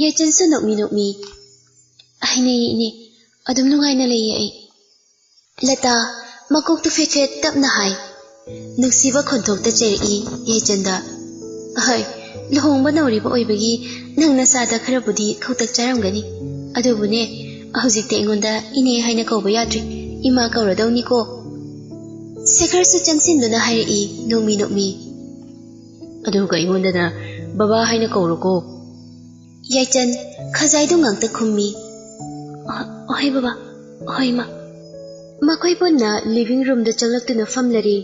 ꯌꯥꯏꯆꯟꯁꯨ ꯅꯣꯛꯃꯤ ꯅꯣꯛꯃꯤ, "ꯍꯩꯅꯩꯌꯦ ꯏꯅꯦ, ꯑꯗꯨꯝ ꯅꯨꯡꯉꯥꯏꯅ ꯂꯩꯌꯦ ꯑꯩ꯫" ꯂꯇꯥ ꯃꯀꯣꯛꯇꯨ ꯐꯦꯠ ꯐꯦꯠ ꯇꯞꯅ ꯍꯥꯏ, ꯅꯨꯡꯁꯤꯕ ꯈꯣꯟꯊꯣꯛꯇ ꯆꯩꯔꯛꯏ ꯌꯥꯏꯆꯟꯗ꯫ ꯑꯍꯣꯏ, ꯂꯨꯍꯣꯡꯕ ꯅꯧꯔꯤꯕ ꯑꯣꯏꯕꯒꯤ ꯅꯪ ꯅꯁꯥꯗ ꯈꯔꯕꯨꯗꯤ ꯈꯧꯇꯛ ꯆꯥꯔꯝꯒꯅꯤ꯫ ꯑꯗꯨꯕꯨꯅꯦ, ꯍꯧꯖꯤꯛꯇꯤ ꯑꯩꯉꯣꯟꯗ ꯏꯅꯦ ꯍꯥꯏꯅ ꯀꯧꯕ ꯌꯥꯗ꯭ꯔꯤ, ꯏꯃꯥ ꯀꯧꯔꯗꯧꯅꯤꯀꯣ꯫ ꯁꯦꯈꯔꯁꯨ ꯆꯪꯁꯤꯟꯗꯨꯅ ꯍꯥꯏꯔꯛꯏ, ꯅꯣꯛꯃꯤ ꯅꯣꯛꯃꯤ꯫ ꯑꯗꯨꯒ ꯑꯩꯉꯣꯟꯗꯅ ꯕꯕꯥ ꯍꯥꯏꯅ ꯀꯧꯔꯣꯀꯣ꯫ ꯌꯥꯏꯆꯟ ꯈꯖꯥꯏꯗꯨ ꯉꯥꯛꯇ ꯈꯨꯝꯃꯤ꯫ "ꯑ-, ꯑꯍꯣꯏ ꯕꯕꯥ, ꯑꯍꯣꯏ ꯏꯃꯥ"꯫ ꯃꯈꯣꯏ ꯄꯨꯟꯅ ꯂꯤꯚꯤꯡ ꯔꯨꯝꯗ ꯆꯪꯂꯛꯇꯨꯅ ꯐꯝꯂꯔꯦ꯫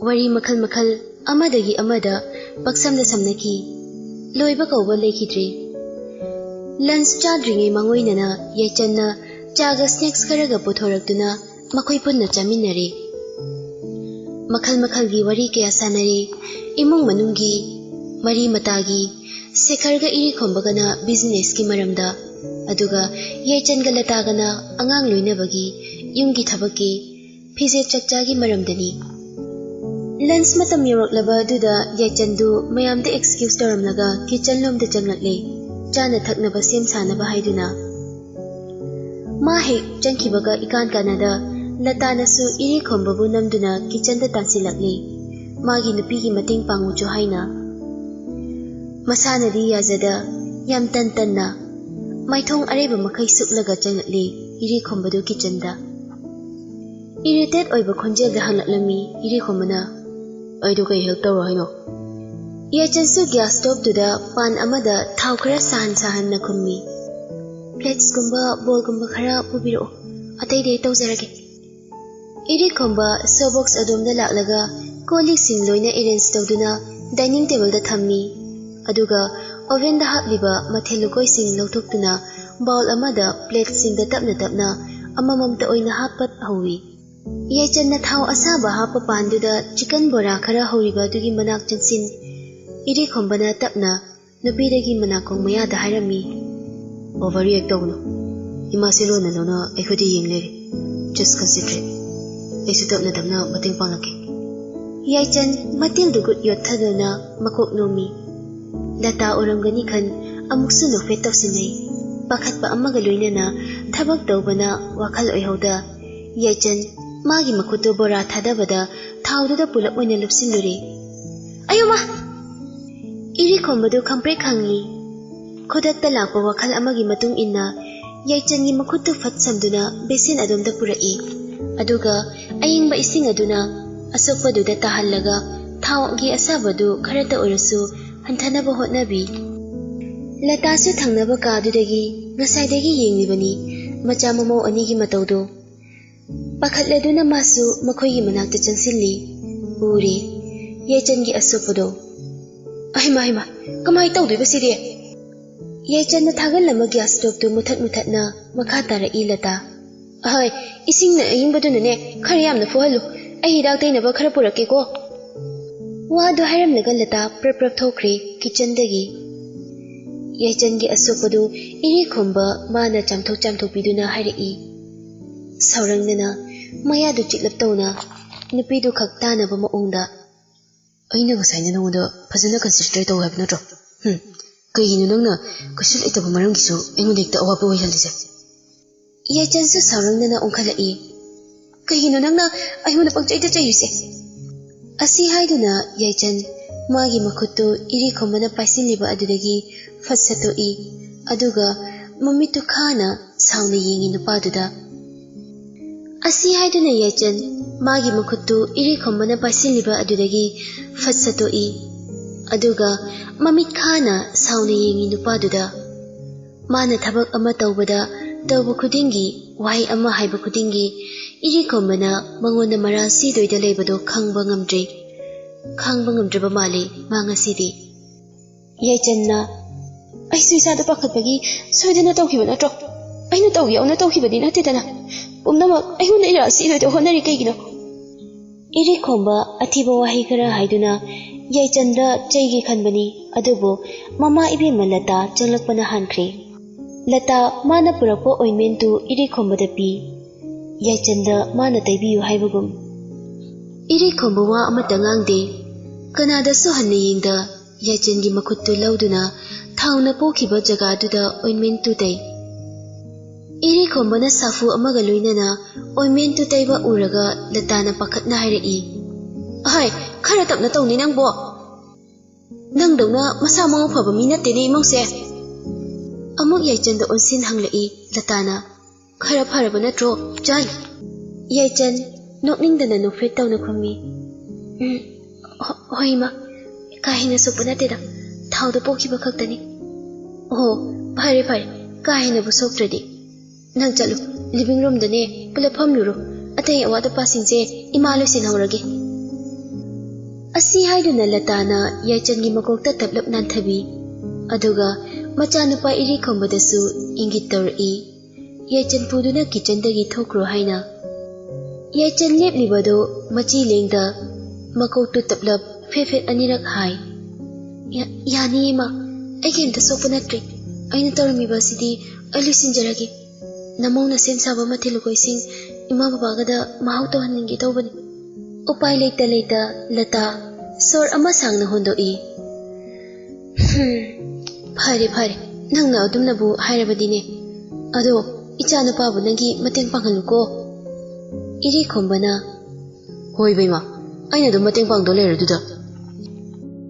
ꯋꯥꯔꯤ ꯃꯈꯜ ꯃꯈꯜ ꯑꯃꯗꯒꯤ ꯑꯃꯗ ꯄꯛꯁꯝꯗ ꯁꯝꯅꯈꯤ꯫ ꯂꯣꯏꯕ ꯀꯧꯕ ꯂꯩꯈꯤꯗ꯭ꯔꯦ꯫ ꯂꯟꯁ ꯆꯥꯗ꯭ꯔꯤꯉꯩ ꯃꯥꯡꯑꯣꯏꯅꯅ ꯌꯥꯏꯆꯟꯅ ꯆꯥꯒ ꯁ꯭ꯅꯦꯛꯁ ꯈꯔꯒ ꯄꯨꯊꯣꯔꯛꯇꯨꯅ ꯃꯈꯣꯏ ꯄꯨꯟꯅ ꯆꯥꯃꯤꯟꯅꯔꯦ꯫ ꯃꯈꯜ ꯃꯈꯜꯒꯤ ꯋꯥꯔꯤ ꯀꯌꯥ ꯁꯥꯟꯅꯔꯦ꯫ ꯏꯃꯨꯡ ꯃꯅꯨꯡꯒꯤ, ꯃꯔꯤ ꯃꯇꯥꯒꯤ, ꯁꯦꯈꯔꯒ ꯏꯔꯤꯈꯣꯝꯕꯒꯅ ꯕꯤꯖꯤꯅꯦꯁꯀꯤ ꯃꯔꯝꯗ, ꯑꯗꯨꯒ ꯌꯥꯏꯆꯟꯒ ꯂꯇꯥꯒꯅ ꯑꯉꯥꯡ ꯂꯣꯏꯅꯕꯒꯤ, ꯌꯨꯝꯒꯤ ꯊꯕꯛꯀꯤ, ꯐꯤꯖꯦꯠ ꯆꯛꯆꯥꯒꯤ ꯃꯔꯝꯗꯅꯤ꯫ ꯂꯟꯁ ꯃꯇꯝ ꯌꯧꯔꯛꯂꯕ ꯑꯗꯨꯗ ꯌꯥꯏꯆꯟꯗꯨ ꯃꯌꯥꯝꯗ ꯑꯦꯛꯁꯀ꯭ꯌꯨꯁ ꯇꯧꯔꯝꯂꯒ ꯀꯤꯆꯟ ꯂꯣꯝꯗ ꯆꯪꯂꯛꯂꯦ, ꯆꯥꯅ ꯊꯛꯅꯕ ꯁꯦꯝ ꯁꯥꯅꯕ ꯍꯥꯏꯗꯨꯅ꯫ ꯃꯥ ꯍꯦꯛ ꯆꯪꯈꯤꯕꯒ ꯏꯀꯥꯟ ꯀꯥꯟꯅꯗ ꯂꯇꯥꯅꯁꯨ ꯏꯔꯤꯈꯣꯝꯕꯕꯨ ꯅꯝꯗꯨꯅ ꯀꯤꯆꯟꯗ ꯇꯥꯟꯁꯤꯜꯂꯛꯂꯦ, ꯃꯥꯒꯤ ꯅꯨꯄꯤꯒꯤ ꯃꯇꯦꯡ ꯄꯥꯡꯉꯨꯆꯣ ꯍꯥꯏꯅ꯫ ꯃꯁꯥꯅꯗꯤ ꯌꯥꯖꯗ ꯌꯥꯝ ꯇꯟ ꯇꯟꯅ ꯃꯥꯏꯊꯣꯡ ꯑꯔꯩꯕ ꯃꯈꯩ ꯁꯨꯞꯂꯒ ꯆꯪꯂꯛꯂꯦ ꯏꯔꯤꯈꯣꯝꯕꯗꯨ ꯀꯤꯆꯟꯗ꯫ ꯏꯔꯤꯇꯦꯠ ꯑꯣꯏꯕ ꯈꯣꯟꯖꯦꯜꯗ ꯍꯪꯂꯛꯂꯝꯃꯤ ꯏꯔꯤꯈꯣꯝꯕꯅ꯫ "ꯑꯩꯗꯣ ꯀꯩ ꯍꯦꯜꯞ ꯇꯧꯔꯣ ꯍꯥꯏꯅꯣ?" ꯌꯥꯏꯆꯟꯁꯨ ꯒ꯭ꯌꯥꯁ ꯁ꯭ꯇꯣꯞꯇꯨꯗ ꯄꯥꯟ ꯑꯃꯗ ꯊꯥꯎ ꯈꯔ ꯁꯥꯍꯟ ꯁꯥꯍꯟꯅ ꯈꯨꯝꯃꯤ꯫ "ꯄ꯭ꯂꯦꯠꯁꯀꯨꯝꯕ ꯕꯣꯜꯒꯨꯝꯕ ꯈꯔ ꯄꯨꯕꯤꯔꯛꯑꯣ, ꯑꯇꯩꯗꯤ ꯑꯩ ꯇꯧꯖꯔꯒꯦ"꯫ ꯏꯔꯤꯈꯣꯝꯕ ꯁꯣ ꯕꯣꯛꯁ ꯑꯗꯣꯝꯗ ꯂꯥꯛꯂꯒ ꯀꯣꯜ ꯂꯤꯛꯁꯤꯡ ꯂꯣꯏꯅ ꯑꯦꯔꯦꯟꯖ ꯇꯧꯗꯨꯅ ꯗꯥꯏꯅꯤꯡ ꯇꯦꯕꯜꯗ ꯊꯝꯃꯤ꯫ ꯑꯗꯨꯒ ꯑꯣꯚꯦꯟꯗ ꯍꯥꯞꯂꯤꯕ ꯃꯊꯦꯜ ꯂꯨꯀꯣꯏꯁꯤꯡ ꯂꯧꯊꯣꯛꯇꯨꯅ ꯕꯥꯎꯜ ꯑꯃꯗ ꯄ꯭ꯂꯦꯠꯁꯤꯡꯗ ꯇꯞꯅ ꯇꯞꯅ ꯑꯃꯃꯝꯇ ꯑꯣꯏꯅ ꯍꯥꯞꯄ ꯍꯧꯏ꯫ ꯌꯥꯏꯆꯟꯅ ꯊꯥꯎ ꯑꯁꯥꯕ ꯍꯥꯞꯄ ꯄꯥꯟꯗꯨꯗ ꯆꯤꯀꯟ ꯕꯣꯔꯥ ꯈꯔ ꯍꯧꯔꯤꯕ ꯑꯗꯨꯒꯤ ꯃꯅꯥꯛ ꯆꯪꯁꯤꯟ꯫ ꯏꯔꯤꯈꯣꯝꯕꯅ ꯇꯞꯅ ꯅꯨꯄꯤꯗꯒꯤ ꯃꯅꯥꯀꯣꯡ ꯃꯌꯥꯗ ꯍꯥꯏꯔꯝꯃꯤ, "ꯑꯣꯚꯔ ꯔꯤꯌꯦꯛ ꯇꯧꯒꯅꯨ꯫ ꯏꯃꯥꯁꯦ ꯂꯣꯟꯅ ꯂꯣꯟꯅ ꯑꯩꯈꯣꯏꯗ ꯌꯦꯡ ꯂꯩꯔꯦ꯫ Just concentrate. ꯑꯩꯁꯨ ꯇꯞꯅ ꯇꯞꯅ ꯃꯇꯦꯡ ꯄꯥꯡꯂꯛꯀꯦ"꯫ ꯌꯥꯏꯆꯟ ꯃꯇꯤꯜꯗꯨ ꯒꯨꯠ ꯌꯣꯠꯊꯗꯨꯅ ꯃꯀꯣꯛ ꯅꯣꯝꯃꯤ꯫ ꯂꯇꯥ ꯎꯔꯝꯒꯅꯤ ꯈꯟ ꯑꯃꯨꯛꯁꯨ ꯅꯣꯛꯐꯦꯠ ꯇꯧꯁꯤꯟꯅꯩ꯫ ꯄꯥꯈꯠꯄ ꯑꯃꯒ ꯂꯣꯏꯅꯅ ꯊꯕꯛ ꯇꯧꯕꯅ ꯋꯥꯈꯜ ꯑꯣꯏꯍꯧꯗ꯫ ꯌꯥꯏꯆꯟ ꯃꯥꯒꯤ ꯃꯈꯨꯠꯇꯨ ꯕꯣꯔꯥ ꯊꯥꯗꯕꯗ ꯊꯥꯎꯗꯨꯗ ꯄꯨꯂꯞ ꯑꯣꯏꯅ ꯂꯨꯞꯁꯤꯜꯂꯨꯔꯦ꯫ "ꯑꯌꯣꯃ!" ꯏꯔꯤꯈꯣꯝꯕꯗꯨ ꯈꯪꯄ꯭ꯔꯦꯛ ꯈꯪꯉꯤ꯫ ꯈꯨꯗꯛꯇ ꯂꯥꯛꯄ ꯋꯥꯈꯜ ꯑꯃꯒꯤ ꯃꯇꯨꯡ ꯏꯟꯅ ꯌꯥꯏꯆꯟꯒꯤ ꯃꯈꯨꯠꯇꯨ ꯐꯠ ꯁꯝꯗꯨꯅ ꯕꯦꯁꯤꯟ ꯑꯗꯣꯝꯗ ꯄꯨꯔꯛꯏ꯫ ꯑꯗꯨꯒ ꯑꯏꯪꯕ ꯏꯁꯤꯡ ꯑꯗꯨꯅ ꯑꯁꯣꯛꯄꯗꯨꯗ ꯇꯥꯍꯜꯂꯒ ꯊꯥꯎꯒꯤ ꯑꯁꯥꯕꯗꯨ ꯈꯔꯇ ꯑꯣꯏꯔꯁꯨ ꯍꯟꯊꯅꯕ ꯍꯣꯠꯅꯕꯤ꯫ ꯂꯇꯥꯁꯨ ꯊꯪꯅꯕ ꯀꯥꯗꯨꯗꯒꯤ ꯉꯁꯥꯏꯗꯒꯤ ꯌꯦꯡꯂꯤꯕꯅꯤ ꯃꯆꯥ ꯃꯃꯧ ꯑꯅꯤꯒꯤ ꯃꯇꯧꯗꯨ꯫ ꯄꯥꯈꯠꯂꯗꯨꯅ ꯃꯥꯁꯨ ꯃꯈꯣꯏꯒꯤ ꯃꯅꯥꯛꯇ ꯆꯪꯁꯤꯜꯂꯤ꯫ ꯎꯔꯦ ꯌꯥꯏꯆꯟꯒꯤ ꯑꯁꯣꯛꯄꯗꯣ꯫ "ꯑꯍꯩꯃ, ꯍꯩꯃ, ꯀꯃꯥꯏ ꯇꯧꯗꯣꯏꯕ ꯁꯤꯗꯤ?" ꯌꯥꯏꯆꯟꯅ ꯊꯥꯒꯜ ꯑꯃ ꯒ꯭ꯌꯥꯁ ꯁ꯭ꯇꯣꯞꯇꯨ ꯃꯨꯊꯠ ꯃꯨꯊꯠꯅ ꯃꯈꯥ ꯇꯥꯔꯛꯏ ꯂꯇꯥ꯫ "ꯑꯍꯣꯏ, ꯏꯁꯤꯡꯅ ꯑꯏꯪꯕꯗꯨꯅꯅꯦ ꯈꯔ ꯌꯥꯝꯅ ꯐꯨꯍꯜꯂꯨ꯫ ꯑꯩ ꯍꯤꯗꯥꯛ ꯇꯩꯅꯕ ꯈꯔ ꯄꯨꯔꯛꯀꯦꯀꯣ꯫" ꯋꯥꯗꯨ ꯍꯥꯏꯔꯝꯂꯒ ꯂꯇꯥ ꯄ꯭ꯔꯞ ꯄ꯭ꯔꯞ ꯊꯣꯛꯈ꯭ꯔꯦ ꯀꯤꯆꯟꯗꯒꯤ꯫ ꯌꯥꯏꯆꯟꯒꯤ ꯑꯁꯣꯛꯄꯗꯨ ꯏꯔꯤꯈꯣꯝꯕ ꯃꯥꯅ ꯆꯥꯝꯊꯣꯛ ꯆꯥꯝꯊꯣꯛꯄꯤꯗꯨꯅ ꯍꯥꯏꯔꯛꯏ꯫ ꯁꯥꯎꯔꯪꯗꯅ ꯃꯌꯥꯗꯨ ꯆꯤꯛꯂꯞ ꯇꯧꯅ ꯅꯨꯄꯤꯗꯨ ꯈꯛ ꯇꯥꯅꯕ ꯃꯑꯣꯡꯗ꯫ "ꯑꯩꯅ ꯉꯁꯥꯏꯅ ꯅꯉꯣꯟꯗ ꯐꯖꯅ ꯀꯟꯁꯦꯟꯇ꯭ꯔꯦꯠ ꯇꯧ ꯍꯥꯏꯕ ꯅꯠꯇ꯭ꯔꯣ? ꯍꯨꯝ, ꯀꯩꯒꯤꯅꯣ ꯅꯪꯅ ꯀꯩꯁꯨ ꯂꯩꯇꯕ ꯃꯔꯝꯒꯤꯁꯨ ꯑꯩꯉꯣꯟꯗ ꯍꯦꯛꯇ ꯑꯋꯥꯕ ꯑꯣꯏꯍꯜꯂꯤꯁꯦ?" ꯌꯥꯏꯆꯟꯁꯨ ꯁꯥꯎꯔꯪꯗꯅ ꯑꯣꯟꯈꯠꯂꯛꯏ꯫ "ꯀꯩꯒꯤꯅꯣ ꯅꯪꯅ ꯑꯩꯉꯣꯟꯗ ꯄꯪꯆꯩꯗ ꯆꯩꯔꯤꯁꯦ?" ꯑꯁꯤ ꯍꯥꯏꯗꯨꯅ ꯌꯥꯏꯆꯟ ꯃꯥꯒꯤ ꯃꯈꯨꯠꯇꯨ ꯏꯔꯤꯈꯣꯝꯕꯅ ꯄꯥꯏꯁꯤꯜꯂꯤꯕ ꯑꯗꯨꯗꯒꯤ ꯐꯠ ꯁꯠꯇꯣꯛꯏ꯫ ꯑꯗꯨꯒ ꯃꯃꯤꯠꯇꯨ ꯈꯥꯅ ꯁꯥꯎꯅ ꯌꯦꯡꯉꯤ ꯅꯨꯄꯥꯗꯨꯗ꯫ ꯑꯁꯤ ꯍꯥꯏꯗꯨꯅ ꯌꯥꯏꯆꯟ ꯃꯥꯒꯤ ꯃꯈꯨꯠꯇꯨ ꯏꯔꯤꯈꯣꯝꯕꯅ ꯄꯥꯏꯁꯤꯜꯂꯤꯕ ꯑꯗꯨꯗꯒꯤ ꯐꯠ ꯁꯠꯇꯣꯛꯏ꯫ ꯑꯗꯨꯒ ꯃꯃꯤꯠ ꯈꯥꯅ ꯁꯥꯎꯅ ꯌꯦꯡꯉꯤ ꯅꯨꯄꯥꯗꯨꯗ꯫ ꯃꯥꯅ ꯊꯕꯛ ꯑꯃ ꯇꯧꯕꯗ, ꯇꯧꯕ ꯈꯨꯗꯤꯡꯒꯤ, ꯋꯥꯍꯩ ꯑꯃ ꯍꯥꯏꯕ ꯈꯨꯗꯤꯡꯒꯤ ꯏꯔꯤꯈꯣꯝꯕꯅ ꯃꯉꯣꯟꯗ ꯃꯔꯥꯜ ꯁꯤꯗꯣꯏꯗ ꯂꯩꯕꯗꯣ ꯈꯪꯕ ꯉꯝꯗ꯭ꯔꯦ꯫ ꯈꯪꯕ ꯉꯝꯗ꯭ꯔꯕ ꯃꯥꯜꯂꯤ ꯃꯥ ꯉꯁꯤꯗꯤ꯫ ꯌꯥꯏꯆꯟꯅ, "ꯑꯩꯁꯨ ꯏꯁꯥꯗ ꯄꯥꯈꯠꯄꯒꯤ ꯁꯣꯏꯗꯅ ꯇꯧꯈꯤꯕ ꯅꯠꯇ꯭ꯔꯣ? ꯑꯩꯅ ꯇꯧ ꯌꯥꯎꯅ ꯇꯧꯈꯤꯕꯗꯤ ꯅꯠꯇꯦꯗꯅ꯫ ꯄꯨꯝꯅꯃꯛ ꯑꯩꯉꯣꯟꯗ ꯏꯔꯥꯜ ꯁꯤꯗꯣꯏꯗ ꯍꯣꯠꯅꯔꯤ ꯀꯩꯒꯤꯅꯣ?" ꯏꯔꯤꯈꯣꯝꯕ ꯑꯊꯤꯕ ꯋꯥꯍꯩ ꯈꯔ ꯍꯥꯏꯗꯨꯅ ꯌꯥꯏꯆꯟꯗ ꯆꯩꯒꯦ ꯈꯟꯕꯅꯤ, ꯑꯗꯨꯕꯨ ꯃꯃꯥ ꯏꯕꯦꯝꯃ ꯂꯇꯥ ꯆꯪꯂꯛꯄꯅ ꯍꯥꯟꯈ꯭ꯔꯦ꯫ ꯂꯇꯥ ꯃꯥꯅ ꯄꯨꯔꯛꯄ ꯑꯣꯏꯟꯃꯦꯟꯇꯨ ꯏꯔꯤꯈꯣꯝꯕꯗ ꯄꯤ꯫ ꯌꯥꯏꯆꯟꯗ ꯃꯥꯅ ꯇꯩꯕꯤꯌꯨ ꯍꯥꯏꯕꯒꯨꯝ꯫ ꯏꯔꯤꯈꯣꯝꯕ ꯋꯥ ꯑꯃꯠꯇ ꯉꯥꯡꯗꯦ꯫ ꯀꯅꯥꯗꯁꯨ ꯍꯟꯅ ꯌꯦꯡꯗ ꯌꯥꯏꯆꯟꯒꯤ ꯃꯈꯨꯠꯇꯨ ꯂꯧꯗꯨꯅ ꯊꯥꯎꯅ ꯄꯣꯛꯈꯤꯕ ꯖꯒꯥꯗꯨꯗ ꯑꯣꯏꯟꯃꯦꯟꯇꯨ ꯇꯩ꯫ ꯏꯔꯤꯈꯣꯝꯕꯅ ꯁꯥꯐꯨ ꯑꯃꯒ ꯂꯣꯏꯅꯅ ꯑꯣꯏꯟꯃꯦꯟꯇꯨ ꯇꯩꯕ ꯎꯔꯒ ꯂꯇꯥꯅ ꯄꯥꯈꯠꯅ ꯍꯥꯏꯔꯛꯏ, ꯑꯍꯥꯏ, ꯈꯔ ꯇꯞꯅ ꯇꯧꯅꯦ ꯅꯪꯕꯣ꯫ ꯅꯪꯗꯧꯅ ꯃꯁꯥ ꯃꯎ ꯐꯕ ꯃꯤ ꯅꯠꯇꯦꯅꯦ ꯏꯃꯧꯁꯦ꯫ ꯑꯃꯨꯛ ꯌꯥꯏꯆꯟꯗ ꯑꯣꯟꯁꯤꯟ ꯍꯪꯂꯛꯏ ꯂꯇꯥꯅ꯫ "ꯈꯔ ꯐꯔꯕ ꯅꯠꯇ꯭ꯔꯣ, ꯏꯆꯟ?" ꯌꯥꯏꯆꯟ ꯅꯣꯛꯅꯤꯡꯗꯅ ꯅꯣꯛꯐꯦꯠ ꯇꯧꯅ ꯈꯨꯝꯃꯤ꯫ "ꯎꯝ, ꯍꯣ-, ꯍꯣꯏ ꯏꯃꯥ, ꯀꯥ ꯍꯦꯟꯅ ꯁꯣꯛꯄ ꯅꯠꯇꯦꯗ, ꯊꯥꯎꯗ ꯄꯣꯛꯈꯤꯕ ꯈꯛꯇꯅꯤ꯫" "ꯑꯣ, ꯐꯔꯦ ꯐꯔꯦ, ꯀꯥ ꯍꯦꯟꯅꯕꯨ ꯁꯣꯛꯇ꯭ꯔꯗꯤ꯫ ꯅꯪ ꯆꯠꯂꯨ, ꯂꯤꯚꯤꯡ ꯔꯨꯝꯗꯅꯦ ꯄꯨꯂꯞ ꯐꯝꯂꯨꯔꯣ, ꯑꯇꯩ ꯑꯋꯥꯠ ꯑꯄꯥꯁꯤꯡꯁꯦ ꯏꯃꯥ ꯂꯣꯏꯁꯤꯟꯍꯧꯔꯒꯦ꯫" ꯑꯁꯤ ꯍꯥꯏꯗꯨꯅ ꯂꯇꯥꯅ ꯌꯥꯏꯆꯟꯒꯤ ꯃꯀꯣꯛꯇ ꯇꯞꯂꯞ ꯅꯥꯟꯊꯕꯤ꯫ ꯑꯗꯨꯒ ꯃꯆꯥꯅꯨꯄꯥ ꯏꯔꯤ ꯈꯣꯝꯕꯗꯁꯨ ꯏꯪꯒꯤꯠ ꯇꯧꯔꯛꯏ꯫ ꯌꯥꯏꯆꯟ ꯄꯨꯗꯨꯅ ꯀꯤꯆꯟꯗꯒꯤ ꯊꯣꯛꯈ꯭ꯔꯣ ꯍꯥꯏꯅ꯫ ꯌꯥꯏꯆꯟ ꯂꯦꯞꯂꯤꯕꯗꯨ ꯃꯆꯤ ꯂꯦꯡꯗ ꯃꯀꯣꯛꯇꯨ ꯇꯞꯂꯞ ꯐꯦꯠ ꯐꯦꯠ ꯑꯅꯤꯔꯛ ꯍꯥꯏ꯫ "ꯌꯥ-, ꯌꯥꯅꯤ ꯏꯃꯥ, ꯑꯩ ꯀꯩꯝꯇ ꯁꯣꯛꯄ ꯅꯠꯇ꯭ꯔꯦ꯫ ꯑꯩꯅ ꯇꯧꯔꯝꯃꯤꯕ ꯑꯁꯤꯗꯤ ꯑꯩ ꯂꯣꯏꯁꯤꯟꯖꯔꯒꯦ꯫ ꯅꯃꯧꯅ ꯁꯦꯝ ꯁꯥꯕ ꯃꯊꯦꯜ ꯂꯨꯀꯣꯏꯁꯤꯡ ꯏꯃꯥ ꯕꯕꯥꯒꯗ ꯃꯍꯥꯎ ꯇꯧꯍꯟꯅꯤꯡꯒꯦ ꯇꯧꯕꯅꯤ꯫" ꯎꯄꯥꯏ ꯂꯩꯇ ꯂꯩꯇ ꯂꯇꯥ ꯁꯣꯔ ꯑꯃ ꯁꯥꯡꯅ ꯍꯣꯟꯗꯣꯛꯏ꯫ "ꯍꯝ, ꯐꯔꯦ ꯐꯔꯦ, ꯅꯪꯅ ꯑꯗꯨꯝꯅꯕꯨ ꯍꯥꯏꯔꯕꯗꯤꯅꯦ꯫ ꯑꯗꯣ ꯏꯆꯥ ꯅꯨꯄꯥꯕꯨ ꯅꯪꯒꯤ ꯃꯇꯦꯡ ꯄꯥꯡꯍꯜꯂꯨꯀꯣ꯫" ꯏꯔꯤ ꯈꯣꯝꯕꯅ, "ꯍꯣꯏ ꯕꯦꯝꯃ, ꯑꯩꯅ ꯑꯗꯨꯝ ꯃꯇꯦꯡ ꯄꯥꯡꯗꯧ ꯂꯩꯔꯗꯨꯗ,